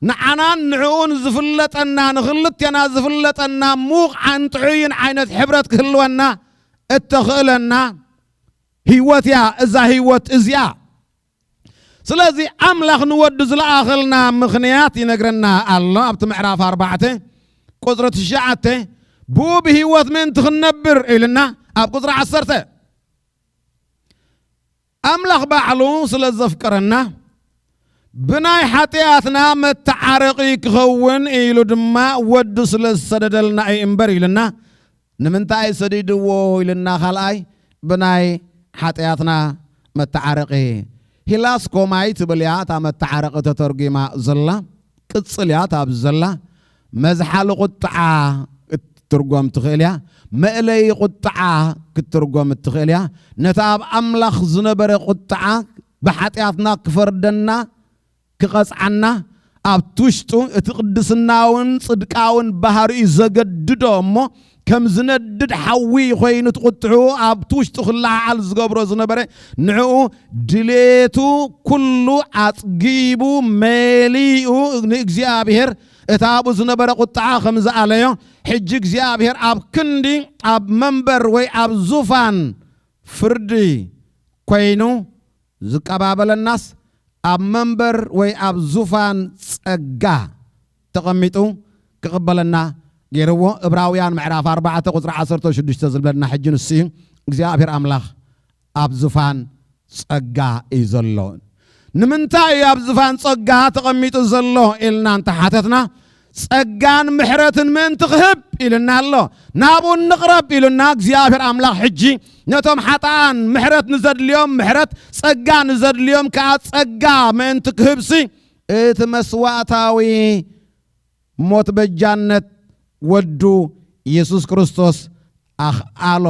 ንዓናን ንዕኡን ዝፍለጠና፣ ንኽልቴና ዝፍለጠና ምዉቕ ዓን ጥዑይን ዓይነት ሕብረት ክህልወና እተኽእለና ህይወት እያ፣ እዛ ህይወት እዚኣ። ስለዚ ኣምላኽ ንወዱ ዝለኣኸልና ምኽንያት ይነግረና ኣሎ። ኣብቲ ምዕራፍ ኣርባዕተ ቁጽሪ ትሽዓተ፣ ብኡ ብህይወት ምእንቲ ክንነብር ኢልና፣ ኣብ ቁጽሪ ዓሰርተ፣ ኣምላኽ ባዕሉ ስለ ዘፍቀረና፣ ብናይ ሓጢኣትና መተዓረቒ ክኸውን ኢሉ ድማ ወዱ ስለ ዝሰደደልና እዩ እምበር ኢልና። ንምንታይ ሰዲድዎ ኢልና፣ ካልኣይ ብናይ ሓጢኣትና መተዓረቒ። ሂላስኮማይ ትብል እያ እታ መተዓረቒ ተተርጒማ ዘላ፣ ቅጽል እያ እታ ኣብዚ ዘላ። መዝሓሊ ቁጥዓ ክትትርጎም ትኽእል እያ፣ መእለዪ ቁጥዓ ክትትርጎም እትኽእል እያ። ነቲ ኣብ ኣምላኽ ዝነበረ ቁጥዓ፣ ብሓጢኣትና ክፈርደና ክቐጽዓና ኣብቲ ውሽጡ እቲ ቅድስናውን ጽድቃውን ባህሪኡ ዘገድዶ እሞ ከም ዝነድድ ሓዊ ኮይኑ እቲ ቁጥዑ ኣብቲ ውሽጡ ክለዓዓል ዝገብሮ ዝነበረ ንዕኡ ድሌቱ ኩሉ ኣጽጊቡ መሊኡ ንእግዚኣብሔር እቲ ኣብኡ ዝነበረ ቁጥዓ ከም ዝኣለዮ ሕጂ እግዚኣብሔር ኣብ ክንዲ ኣብ መንበር ወይ ኣብ ዙፋን ፍርዲ ኮይኑ ዝቀባበለናስ ኣብ መንበር ወይ ኣብ ዙፋን ጸጋ ተቐሚጡ ክቕበለና ገይርዎ። እብራውያን ምዕራፍ ኣርባዕተ ቁጽሪ ዓሰርተ ሽዱሽተ ዝብለና ሕጂ ንሱ እዩ። እግዚኣብሔር ኣምላኽ ኣብ ዙፋን ጸጋ እዩ ዘሎ። ንምንታይ እዩ ኣብ ዙፋን ጸጋ ተቐሚጡ ዘሎ ኢልና እንተሓተትና፣ ጸጋን ምሕረትን ምእንቲ ክህብ ኢልና ኣሎ። ናብኡ ንቕረብ ኢሉና እግዚኣብሔር ኣምላኽ። ሕጂ ነቶም ሓጥኣን ምሕረት ንዘድልዮም ምሕረት፣ ጸጋ ንዘድልዮም ከኣ ጸጋ ምእንቲ ክህብሲ እቲ መስዋእታዊ ሞት በጃነት ወዱ ኢየሱስ ክርስቶስ ኣኽኣሎ።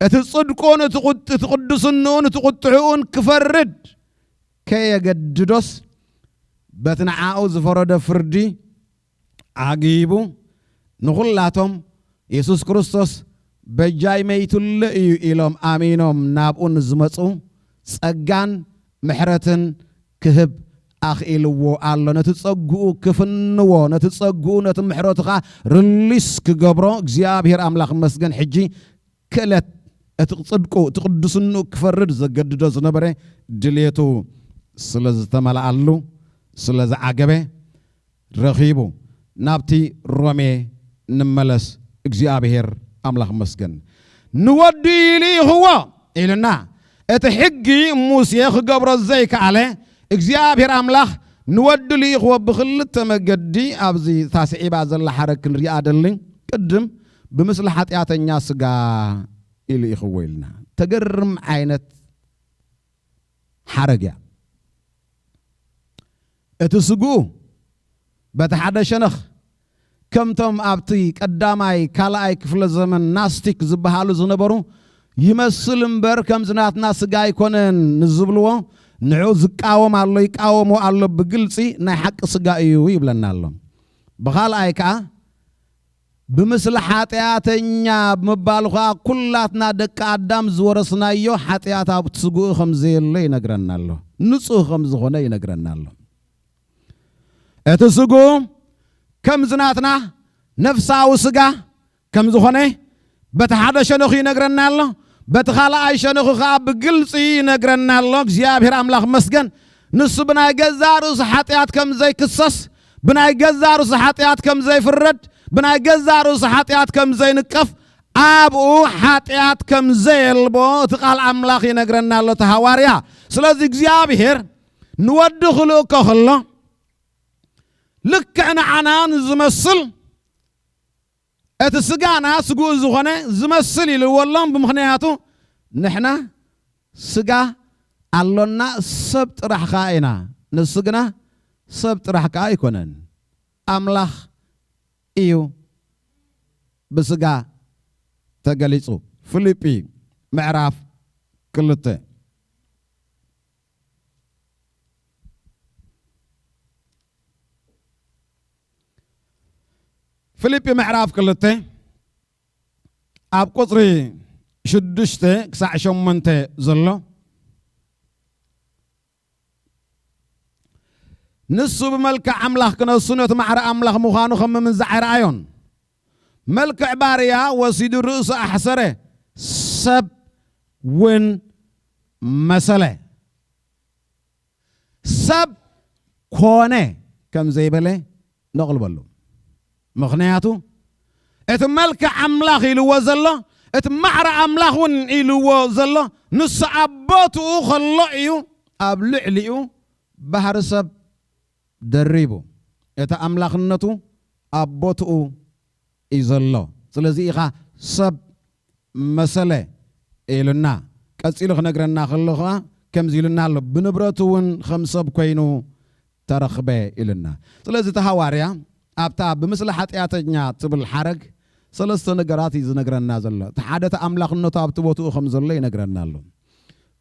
እቲ ጽድቁን እቲ ቁጥ-፣ እቲ ቅዱስንኡን እቲ ቁጥዕኡን ክፈርድ ከየገድዶስ በቲ ንዓኡ ዝፈረዶ ፍርዲ ዓጊቡ ንኹላቶም የሱስ ክርስቶስ በጃይ መይቱለ እዩ ኢሎም ኣሚኖም ናብኡ ንዝመጹ ጸጋን ምሕረትን ክህብ ኣኽኢልዎ ኣሎ። ነቲ ጸግኡ ክፍንዎ፣ ነቲ ጸግኡ፣ ነቲ ምሕረቱ ኸኣ ርሊስ ክገብሮ እግዚኣብሔር ኣምላኽ ይመስገን። ሕጂ ክእለት እቲ ጽድቁ፣ እቲ ቅዱስንኡ ክፈርድ ዘገድዶ ዝነበረ ድልየቱ ስለ ዝተመልኣሉ፣ ስለ ዝዓገበ፣ ረኺቡ። ናብቲ ሮሜ ንመለስ። እግዚኣብሔር ኣምላኽ መስገን። ንወዱ ኢሉ ይልኢኽዎ ኢልና። እቲ ሕጊ ሙሴ ክገብሮ ዘይከኣለ እግዚኣብሔር ኣምላኽ ንወዱ ልኢኽዎ ብኽልተ መገዲ ኣብዚ ታስዒባ ዘላ ሓረግ ክንሪኣ ደሊ። ቅድም ብምስሊ ሓጢኣተኛ ስጋ ኢሉ ኢኽዎ ኢልና። ተገርም ዓይነት ሓረግ እያ። እቲ ስግኡ በቲ ሓደ ሸነኽ ከምቶም ኣብቲ ቀዳማይ ካልኣይ ክፍለ ዘመን ናስቲክ ዝበሃሉ ዝነበሩ ይመስል እምበር ከምዚ ናትና ስጋ ኣይኮነን ንዝብልዎ ንዑ ዝቃወም ኣሎ፣ ይቃወሞ ኣሎ። ብግልጺ ናይ ሓቂ ስጋ እዩ ይብለና ኣሎ። ብኻልኣይ ከኣ ብምስሊ ሓጢኣተኛ ብምባሉ ኸኣ ኩላትና ደቂ ኣዳም ዝወረስናዮ ሓጢኣት ኣብቲ ስግኡ ከም ዘየለ ይነግረና ኣሎ። ንጹህ ከም ዝኾነ ይነግረና ኣሎ። እቲ ስግኡ ከምዚ ናትና ነፍሳዊ ስጋ ከም ዝኾነ በቲ ሓደ ሸነኹ ይነግረና ኣሎ። በቲ ካልኣይ ሸነኹ ኸኣ ብግልጺ ይነግረና ኣሎ። እግዚኣብሔር ኣምላኽ መስገን። ንሱ ብናይ ገዛእ ርእሱ ሓጢኣት ከም ዘይክሰስ፣ ብናይ ገዛእ ርእሱ ሓጢኣት ከም ዘይፍረድ፣ ብናይ ገዛእ ርእሱ ሓጢኣት ከም ዘይንቀፍ፣ ኣብኡ ሓጢኣት ከም ዘየልቦ እቲ ቃል ኣምላኽ ይነግረና ኣሎ እቲ ሃዋርያ። ስለዚ እግዚኣብሔር ንወዱ ክልእኮ ከሎ ልክዕ ንዓና ንዝመስል እቲ ስጋና ስግኡ ዝኾነ ዝመስል ኢልዎ ኣሎ። ብምኽንያቱ ንሕና ስጋ ኣሎና፣ ሰብ ጥራሕ ከኣ ኢና። ንሱ ግና ሰብ ጥራሕ ከኣ ኣይኮነን፣ ኣምላኽ እዩ ብስጋ ተገሊጹ። ፊልጲ ምዕራፍ ክልተ። ፊልጲ ምዕራፍ ክልተ ኣብ ቁጽሪ ሽዱሽተ ክሳዕ ሸሞንተ ዘሎ፣ ንሱ ብመልክዕ ኣምላኽ ክነሱ ነቲ ማዕረ ኣምላኽ ምዃኑ ከም ምምንዛዕ ኣይረኣዮን። መልክዕ ባርያ ወሲዱ ርእሱ ኣሕሰረ፣ ሰብ እውን መሰለ። ሰብ ኮነ ከም ዘይበለ ነቕልበሉ። ምኽንያቱ እቲ መልክዕ ኣምላኽ ኢልዎ ዘሎ፣ እቲ ማዕረ ኣምላኽ እውን ኢልዎ ዘሎ፣ ንሱ ኣብ ቦትኡ ከሎ እዩ ኣብ ልዕሊኡ ባህሪ ሰብ ደሪቡ። እቲ ኣምላኽነቱ ኣብ ቦትኡ እዩ ዘሎ። ስለዚ ኢኻ ሰብ መሰለ ኢሉና። ቀጺሉ ክነግረና ከሎ ኸኣ ከምዚ ኢሉና ኣሎ፣ "ብንብረቱ እውን ከም ሰብ ኮይኑ ተረኽበ" ኢሉና። ስለዚ እቲ ሃዋርያ ኣብታ ብምስሊ ሓጢኣተኛ ትብል ሓረግ ሰለስተ ነገራት እዩ ዝነግረና ዘሎ። እቲ ሓደ እቲ ኣምላኽነቱ ኣብቲ ቦትኡ ከም ዘሎ ይነግረና ኣሎ።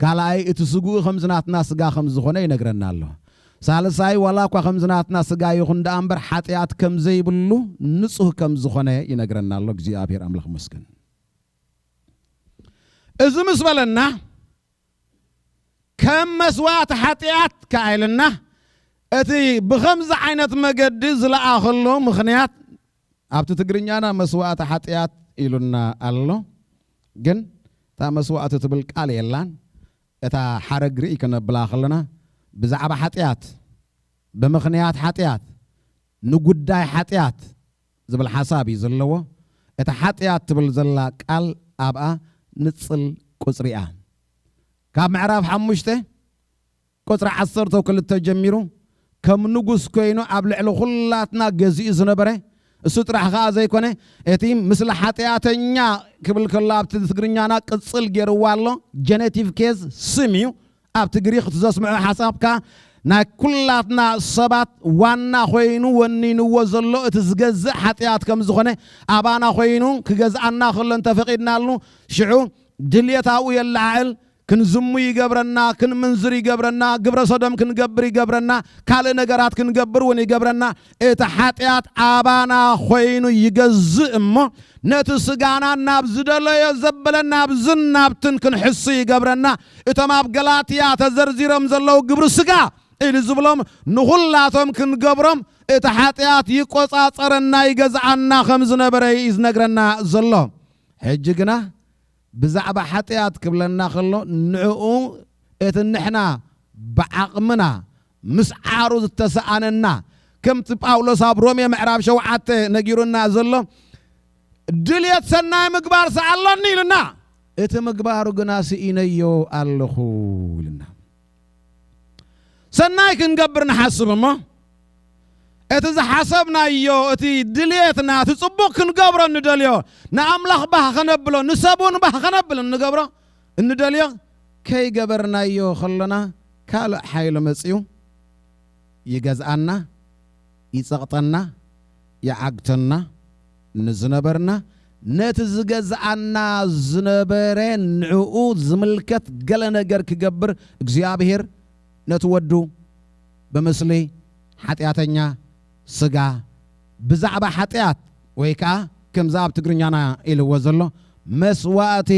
ካልኣይ እቲ ስግኡ ከምዚ ናትና ስጋ ከም ዝኾነ ይነግረና ኣሎ። ሳልሳይ፣ ዋላ እኳ ከምዚ ናትና ስጋ ይኹን ደኣ እምበር፣ ሓጢኣት ከም ዘይብሉ ንጹህ ከም ዝኾነ ይነግረና ኣሎ። እግዚኣብሔር ኣምላኽ መስገን። እዚ ምስ በለና፣ ከም መስዋእቲ ሓጢኣት ከኣ ኢልና፣ እቲ ብኸምዚ ዓይነት መገዲ ዝለኣኸሉ ምኽንያት፣ ኣብቲ ትግርኛና መስዋእቲ ሓጢኣት ኢሉና ኣሎ። ግን እታ መስዋእቲ ትብል ቃል የላን። እታ ሓረግ ርኢ ከነብላ ከለና፣ ብዛዕባ ሓጢኣት፣ ብምኽንያት ሓጢኣት፣ ንጉዳይ ሓጢኣት ዝብል ሓሳብ እዩ ዘለዎ። እታ ሓጢኣት ትብል ዘላ ቃል ኣብኣ ንጽል ቁጽሪ እያ። ካብ ምዕራፍ ሓሙሽተ ቁጽሪ ዓሰርተ ክልተ ጀሚሩ፣ ከም ንጉስ ኮይኑ ኣብ ልዕሊ ኩላትና ገዚኡ ዝነበረ፣ እሱ ጥራሕ ከኣ ዘይኮነ፣ እቲ ምስሊ ሓጢኣተኛ ክብል ከሎ ኣብቲ ትግርኛና ቅጽል ገይርዋ ኣሎ። ጀነቲቭ ኬዝ ስም እዩ። ኣብቲ ግሪክ እቲ ዘስምዖ ሓሳብካ ናይ ኩላትና ሰባት ዋና ኮይኑ ወኒንዎ ዘሎ እቲ ዝገዝእ ሓጢኣት ከም ዝኾነ፣ ኣባና ኮይኑ ክገዝኣና ከሎ እንተፈቒድናሉ፣ ሽዑ ድልየት ኣብኡ የለዓዕል። ክንዝሙ ይገብረና፣ ክንምንዝር ይገብረና፣ ግብረ ሰዶም ክንገብር ይገብረና፣ ካልእ ነገራት ክንገብር እውን ይገብረና። እቲ ሓጢኣት ኣባና ኮይኑ ይገዝእ እሞ፣ ነቲ ስጋና ናብ ዝደለዮ ዘበለ ናብዝን ናብትን ክንሕሱ ይገብረና። እቶም ኣብ ገላትያ ተዘርዚሮም ዘለዉ ግብሪ ስጋ ኢሉ ዝብሎም ንኹላቶም ክንገብሮም እቲ ሓጢኣት ይቆጻጸረና ይገዝኣና ከም ዝነበረ እዩ ዝነግረና ዘሎ። ሕጂ ግና ብዛዕባ ሓጢኣት ክብለና ከሎ፣ ንዕኡ እቲ ንሕና ብዓቕምና ምስዓሩ ዝተሰኣነና፣ ከምቲ ጳውሎስ ኣብ ሮሜ ምዕራፍ ሸውዓተ ነጊሩና ዘሎ፣ ድልየት ሰናይ ምግባር ሰኣሎኒ ኢልና፣ እቲ ምግባሩ ግና ስኢነዮ ኣለኹ ኢልና። ሰናይ ክንገብር ንሓስብ እሞ፣ እቲ ዝሓሰብናዮ፣ እቲ ድልየትና፣ እቲ ጽቡቕ ክንገብሮ እንደልዮ፣ ንኣምላኽ ባህ ከነብሎ፣ ንሰብ እውን ባህ ከነብል እንገብሮ፣ እንደልዮ፣ ከይገበርናዮ ከሎና፣ ካልእ ሓይሊ መጺኡ ይገዝኣና፣ ይጸቕጠና፣ ይዓግተና ንዝነበርና፣ ነቲ ዝገዝኣና ዝነበረ ንዕኡ ዝምልከት ገለ ነገር ክገብር እግዚኣብሔር ነቲ ወዱ ብምስሊ ሓጢኣተኛ ስጋ ብዛዕባ ሓጢኣት ወይ ከኣ ከምዚ ኣብ ትግርኛና ኢልዎ ዘሎ መስዋእቲ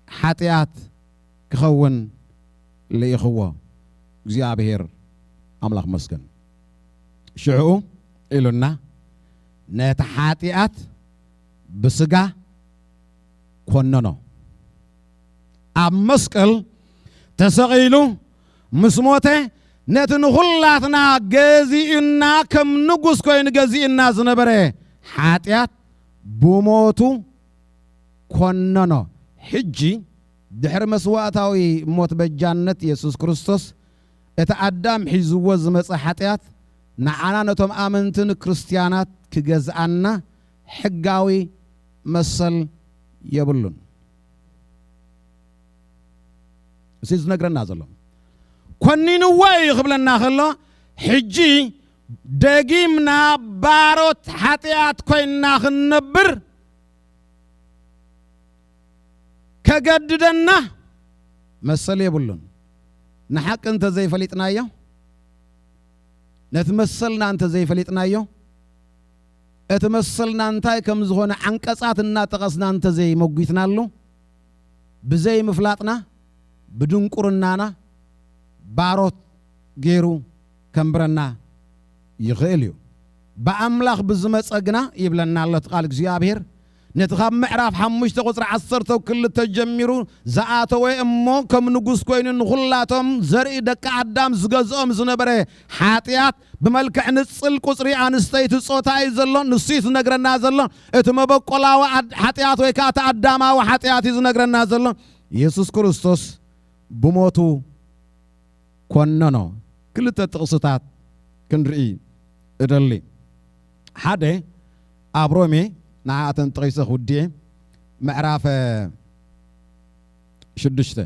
ሓጢኣት ክኸውን ልኢኽዎ። እግዚኣብሔር ኣምላኽ መስገን። ሽዑ ኢሉና ነቲ ሓጢኣት ብስጋ ኮነኖ። ኣብ መስቀል ተሰቒሉ ምስ ሞተ ነቲ ንኹላትና ገዚኡና ከም ንጉስ ኮይኑ ገዚኡና ዝነበረ ሓጢኣት ብሞቱ ኮነኖ። ሕጂ ድሕሪ መስዋእታዊ ሞት በጃነት የሱስ ክርስቶስ እቲ ኣዳም ሒዝዎ ዝመጸ ሓጢኣት ንዓና ነቶም ኣመንትን ክርስትያናት ክገዝኣና ሕጋዊ መሰል የብሉን። እዚ ዝነግረና ዘሎ ኮኒንዎ እዩ ክብለና ከሎ፣ ሕጂ ደጊምና ባሮት ሓጢኣት ኮይንና ክንነብር ከገድደና መሰል የብሉን። ንሓቂ እንተ ዘይፈሊጥናዮ፣ ነቲ መሰልና እንተ ዘይፈሊጥናዮ፣ እቲ መሰልና እንታይ ከም ዝኾነ ዓንቀጻት እናጠቐስና እንተ ዘይመጒትናሉ፣ ብዘይምፍላጥና፣ ብድንቁርናና ባሮት ገይሩ ከንብረና ይኽእል እዩ። ብኣምላኽ ብዝመጸ ግና ይብለና ኣሎ እቲ ቃል እግዚኣብሔር። ነቲ ካብ ምዕራፍ ሓሙሽተ ቁጽሪ ዓሰርተ ክልተ ጀሚሩ ዝኣተወ እሞ ከም ንጉስ ኮይኑ ንኹላቶም ዘርኢ ደቂ ኣዳም ዝገዝኦም ዝነበረ ሓጢኣት ብመልክዕ ንጽል ቁጽሪ ኣንስተይቲ ጾታ እዩ ዘሎ። ንሱ እዩ ዝነግረና ዘሎ። እቲ መበቆላዊ ኣድ-፣ ሓጢኣት ወይ ከኣ እቲ ኣዳማዊ ሓጢኣት እዩ ዝነግረና ዘሎ። የሱስ ክርስቶስ ብሞቱ ኮነኖ። ክልተ ጥቕስታት ክንርኢ እደሊ። ሓደ ኣብ ሮሜ፣ ንዓኣተን ጠቒሰ ክውድኤ፣ ምዕራፍ ሽዱሽተ።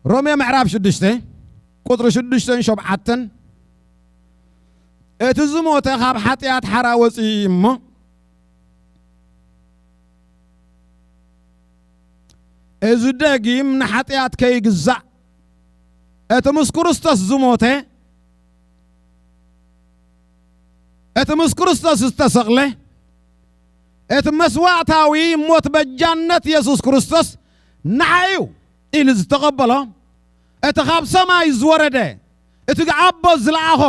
ሮሜ ምዕራፍ ሽዱሽተ ቁጽሪ ሽዱሽተን ሸውዓተን፣ እቲ ዝሞተ ካብ ሓጢኣት ሓራ ወጺኡ እዩ እሞ፣ እዚ ደጊም ንሓጢኣት ከይግዛእ፣ እቲ ምስ ክርስቶስ ዝሞተ፣ እቲ ምስ ክርስቶስ ዝተሰቕለ፣ እቲ መስዋእታዊ ሞት በጃነት የሱስ ክርስቶስ ንዓይ እዩ ኢሉ ዝተቐበሎ፣ እቲ ካብ ሰማይ ዝወረደ፣ እቲ ኣቦ ዝለኣኾ፣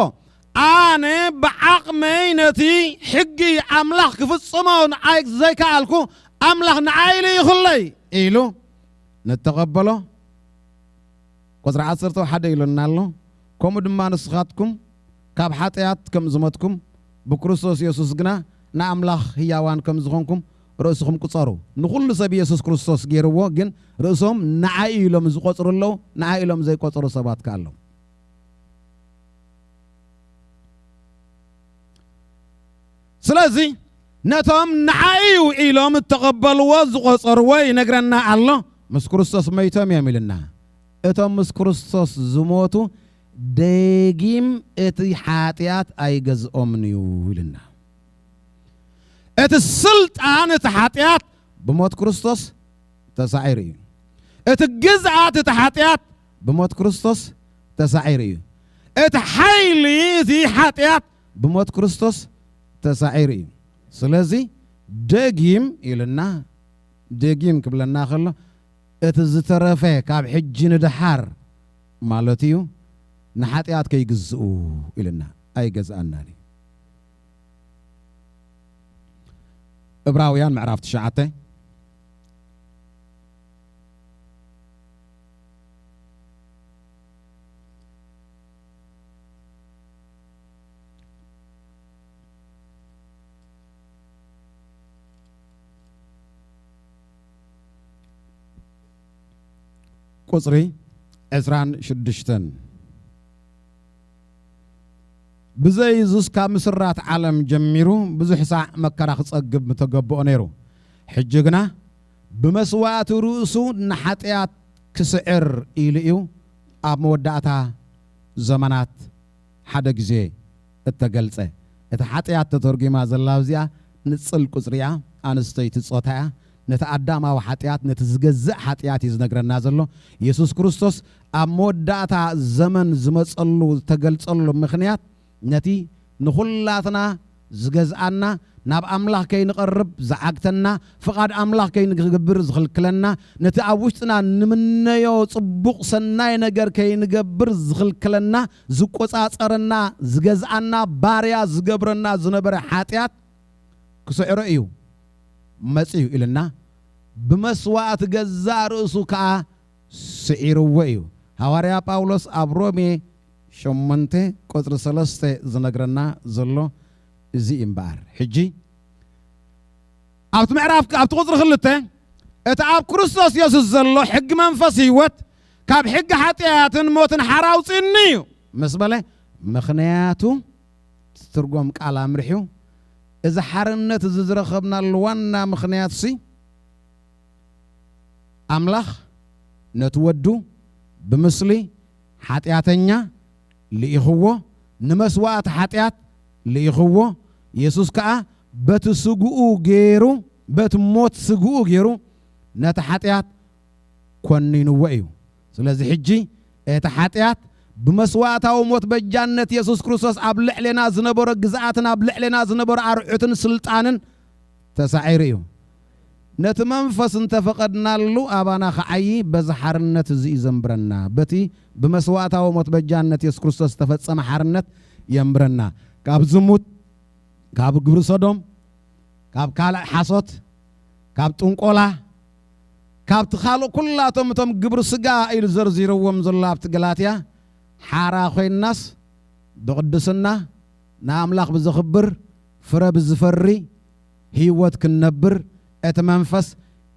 ኣነ ብዓቕመይ ነቲ ሕጊ ኣምላኽ ክፍጽሞ ንዓይ ዘይከኣልኩ፣ ኣምላኽ ንዓይ ኢሉ ይኹለይ ኢሉ ንተቐበሎ። ቁጽሪ ዓሰርተ ሓደ ኢሉና ኣሎ። ከምኡ ድማ ንስኻትኩም ካብ ሓጢኣት ከም ዝሞትኩም፣ ብክርስቶስ የሱስ ግና ንኣምላኽ ህያዋን ከም ዝኾንኩም ርእስኹም ቁጸሩ። ንኹሉ ሰብ የሱስ ክርስቶስ ገይርዎ፣ ግን ርእሶም ንዓይ ኢሎም ዝቆጽሩ ኣለዉ፣ ንዓይ ኢሎም ዘይቆጽሩ ሰባት ከኣ ኣለዉ። ስለዚ ነቶም ንዓይ እዩ ኢሎም እተቐበልዎ ዝቆጸርዎ ይነግረና ኣሎ። ምስ ክርስቶስ መይቶም እዮም ኢልና። እቶም ምስ ክርስቶስ ዝሞቱ ደጊም እቲ ሓጢኣት ኣይገዝኦምን እዩ ኢልና። እቲ ስልጣን እቲ ሓጢኣት ብሞት ክርስቶስ ተሳዒሩ እዩ። እቲ ግዝኣት እቲ ሓጢኣት ብሞት ክርስቶስ ተሳዒሩ እዩ። እቲ ሓይሊ እቲ ሓጢኣት ብሞት ክርስቶስ ተሳዒሩ እዩ። ስለዚ ደጊም ኢልና፣ ደጊም ክብለና ከሎ እቲ ዝተረፈ ካብ ሕጂ ንደሓር ማለት እዩ፣ ንሓጢኣት ከይግዝኡ ኢልና፣ ኣይገዝኣናን እዩ። ዕብራውያን ምዕራፍ ትሽዓተ። ቁጽሪ ዕስራን ሽዱሽተን። ብዘይ እዙስ ካብ ምስራት ዓለም ጀሚሩ ብዙሕ ሳዕ መከራ ክጸግብ ምተገብኦ ነይሩ። ሕጂ ግና ብመስዋእቲ ርእሱ ንሓጢኣት ክስዕር ኢሉ እዩ ኣብ መወዳእታ ዘመናት ሓደ ግዜ እተገልጸ። እታ ሓጢኣት ተተርጒማ ዘላ ኣብዚኣ ንጽል ቁጽሪ እያ፣ ኣንስተይቲ ጾታ እያ። ነቲ ኣዳማዊ ሓጢኣት፣ ነቲ ዝገዝእ ሓጢኣት እዩ ዝነግረና ዘሎ። የሱስ ክርስቶስ ኣብ መወዳእታ ዘመን ዝመጸሉ፣ ዝተገልጸሉ ምኽንያት ነቲ ንኹላትና ዝገዝኣና፣ ናብ ኣምላኽ ከይንቐርብ ዝዓግተና፣ ፍቓድ ኣምላኽ ከይንገብር ዝኽልክለና፣ ነቲ ኣብ ውሽጥና ንምነዮ ጽቡቕ ሰናይ ነገር ከይንገብር ዝኽልክለና፣ ዝቆጻጸረና፣ ዝገዝኣና፣ ባርያ ዝገብረና ዝነበረ ሓጢኣት ክስዕሮ እዩ መጺኡ ኢልና፣ ብመስዋእቲ ገዛእ ርእሱ ከኣ ስዒርዎ እዩ። ሃዋርያ ጳውሎስ ኣብ ሮሜ ሸሞንተ ቁጽሪ ሰለስተ ዝነግረና ዘሎ እዚ እዩ እምበኣር። ሕጂ ኣብቲ ምዕራፍ፣ ኣብቲ ቁጽሪ ክልተ፣ እቲ ኣብ ክርስቶስ የሱስ ዘሎ ሕጊ መንፈስ ህይወት ካብ ሕጊ ሓጢኣትን ሞትን ሓራ ኣውጽእኒ እዩ ምስ በለ፣ ምኽንያቱ ትርጎም ቃል ኣምሪሑ፣ እዚ ሓርነት እዚ ዝረኸብናሉ ዋና ምኽንያት ሲ ኣምላኽ ነቲ ወዱ ብምስሊ ሓጢኣተኛ ልኢኽዎ፣ ንመስዋእቲ ሓጢኣት ልኢኽዎ። የሱስ ከኣ በቲ ስግኡ ገይሩ፣ በቲ ሞት ስግኡ ገይሩ ነቲ ሓጢኣት ኮኒንዎ እዩ። ስለዚ ሕጂ እቲ ሓጢኣት ብመስዋእታዊ ሞት በጃነት የሱስ ክርስቶስ ኣብ ልዕሌና ዝነበሮ ግዝኣትን ኣብ ልዕሌና ዝነበሮ ኣርዑትን ስልጣንን ተሳዒሩ እዩ። ነቲ መንፈስ እንተፈቐድናሉ ኣባና ክዓዪ በዚ ሓርነት እዚ እዩ ዘንብረና። በቲ ብመስዋእታዊ ሞት በጃነት የሱስ ክርስቶስ ዝተፈጸመ ሓርነት የንብረና። ካብ ዝሙት፣ ካብ ግብሪ ሰዶም፣ ካብ ካልእ ሓሶት፣ ካብ ጥንቆላ፣ ካብቲ ካልእ ኩላቶም እቶም ግብሪ ስጋ ኢሉ ዘርዚርዎም ዘሎ ኣብቲ ገላትያ፣ ሓራ ኮይንናስ ብቕድስና ንኣምላኽ ብዘኽብር ፍረ ብዝፈሪ ህይወት ክንነብር እቲ መንፈስ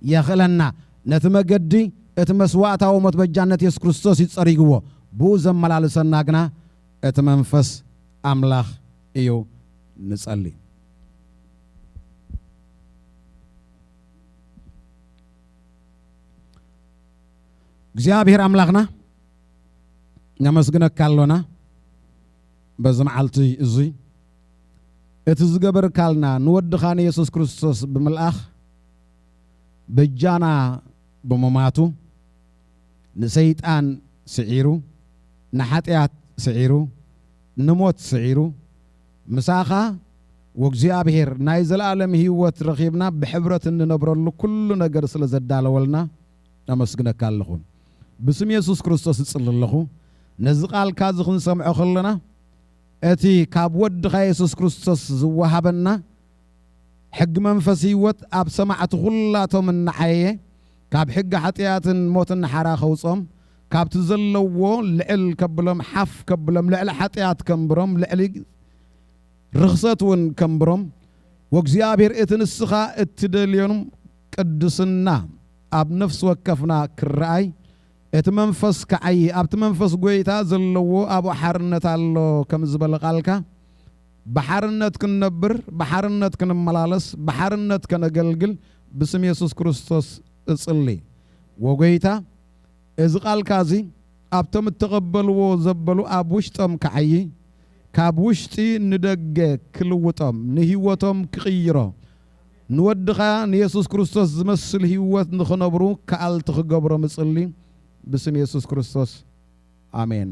የኽእለና። ነቲ መገዲ እቲ መስዋእታዊ ሞት በጃነት የሱስ ክርስቶስ እዩ ጸሪግዎ። ብኡ ዘመላልሰና ግና እቲ መንፈስ ኣምላኽ እዩ። ንጸሊ። እግዚኣብሔር ኣምላኽና ነመስግነካ ኣሎና። በዚ መዓልቲ እዙይ እቲ ዝገበርካልና ንወድኻ ንየሱስ ክርስቶስ ብምልኣኽ በጃና ብምማቱ ንሰይጣን ስዒሩ፣ ንሓጢኣት ስዒሩ፣ ንሞት ስዒሩ፣ ምሳኻ ወእግዚኣብሔር ናይ ዘለኣለም ህይወት ረኺብና ብሕብረት እንነብረሉ ኩሉ ነገር ስለ ዘዳለወልና ኣመስግነካ ኣለኹ። ብስም የሱስ ክርስቶስ እጽሊ ኣለኹ። ነዚ ቃልካ እዚ ክንሰምዖ ከለና እቲ ካብ ወድኻ የሱስ ክርስቶስ ዝወሃበና ሕጊ መንፈስ ህይወት ኣብ ሰማዕቲ ኩላቶም እናዓየየ ካብ ሕጊ ሓጢኣትን ሞትን ሓራ ከውጾም ካብቲ ዘለዎ ልዕል ከብሎም ሓፍ ከብሎም ልዕሊ ሓጢኣት ከንብሮም ልዕሊ ርኽሰት እውን ከንብሮም ወእግዚኣብሔር እቲ ንስኻ እትደልዮን ቅድስና ኣብ ነፍሲ ወከፍና ክረኣይ እቲ መንፈስ ክዓዪ ኣብቲ መንፈስ ጎይታ ዘለዎ ኣብኡ ሓርነት ኣሎ ከም ዝበለ ቃልካ ብሓርነት ክንነብር ብሓርነት ክንመላለስ ብሓርነት ከነገልግል ብስም የሱስ ክርስቶስ እጽሊ። ወጎይታ እዚ ቃልካ እዚ ኣብቶም እተቐበልዎ ዘበሉ ኣብ ውሽጦም ክዓዪ ካብ ውሽጢ ንደገ ክልውጦም ንህይወቶም ክቕይሮ ንወድኻ ንየሱስ ክርስቶስ ዝመስል ህይወት ንኽነብሩ ከኣልቲ ክገብሮም እጽሊ ብስም የሱስ ክርስቶስ ኣሜን።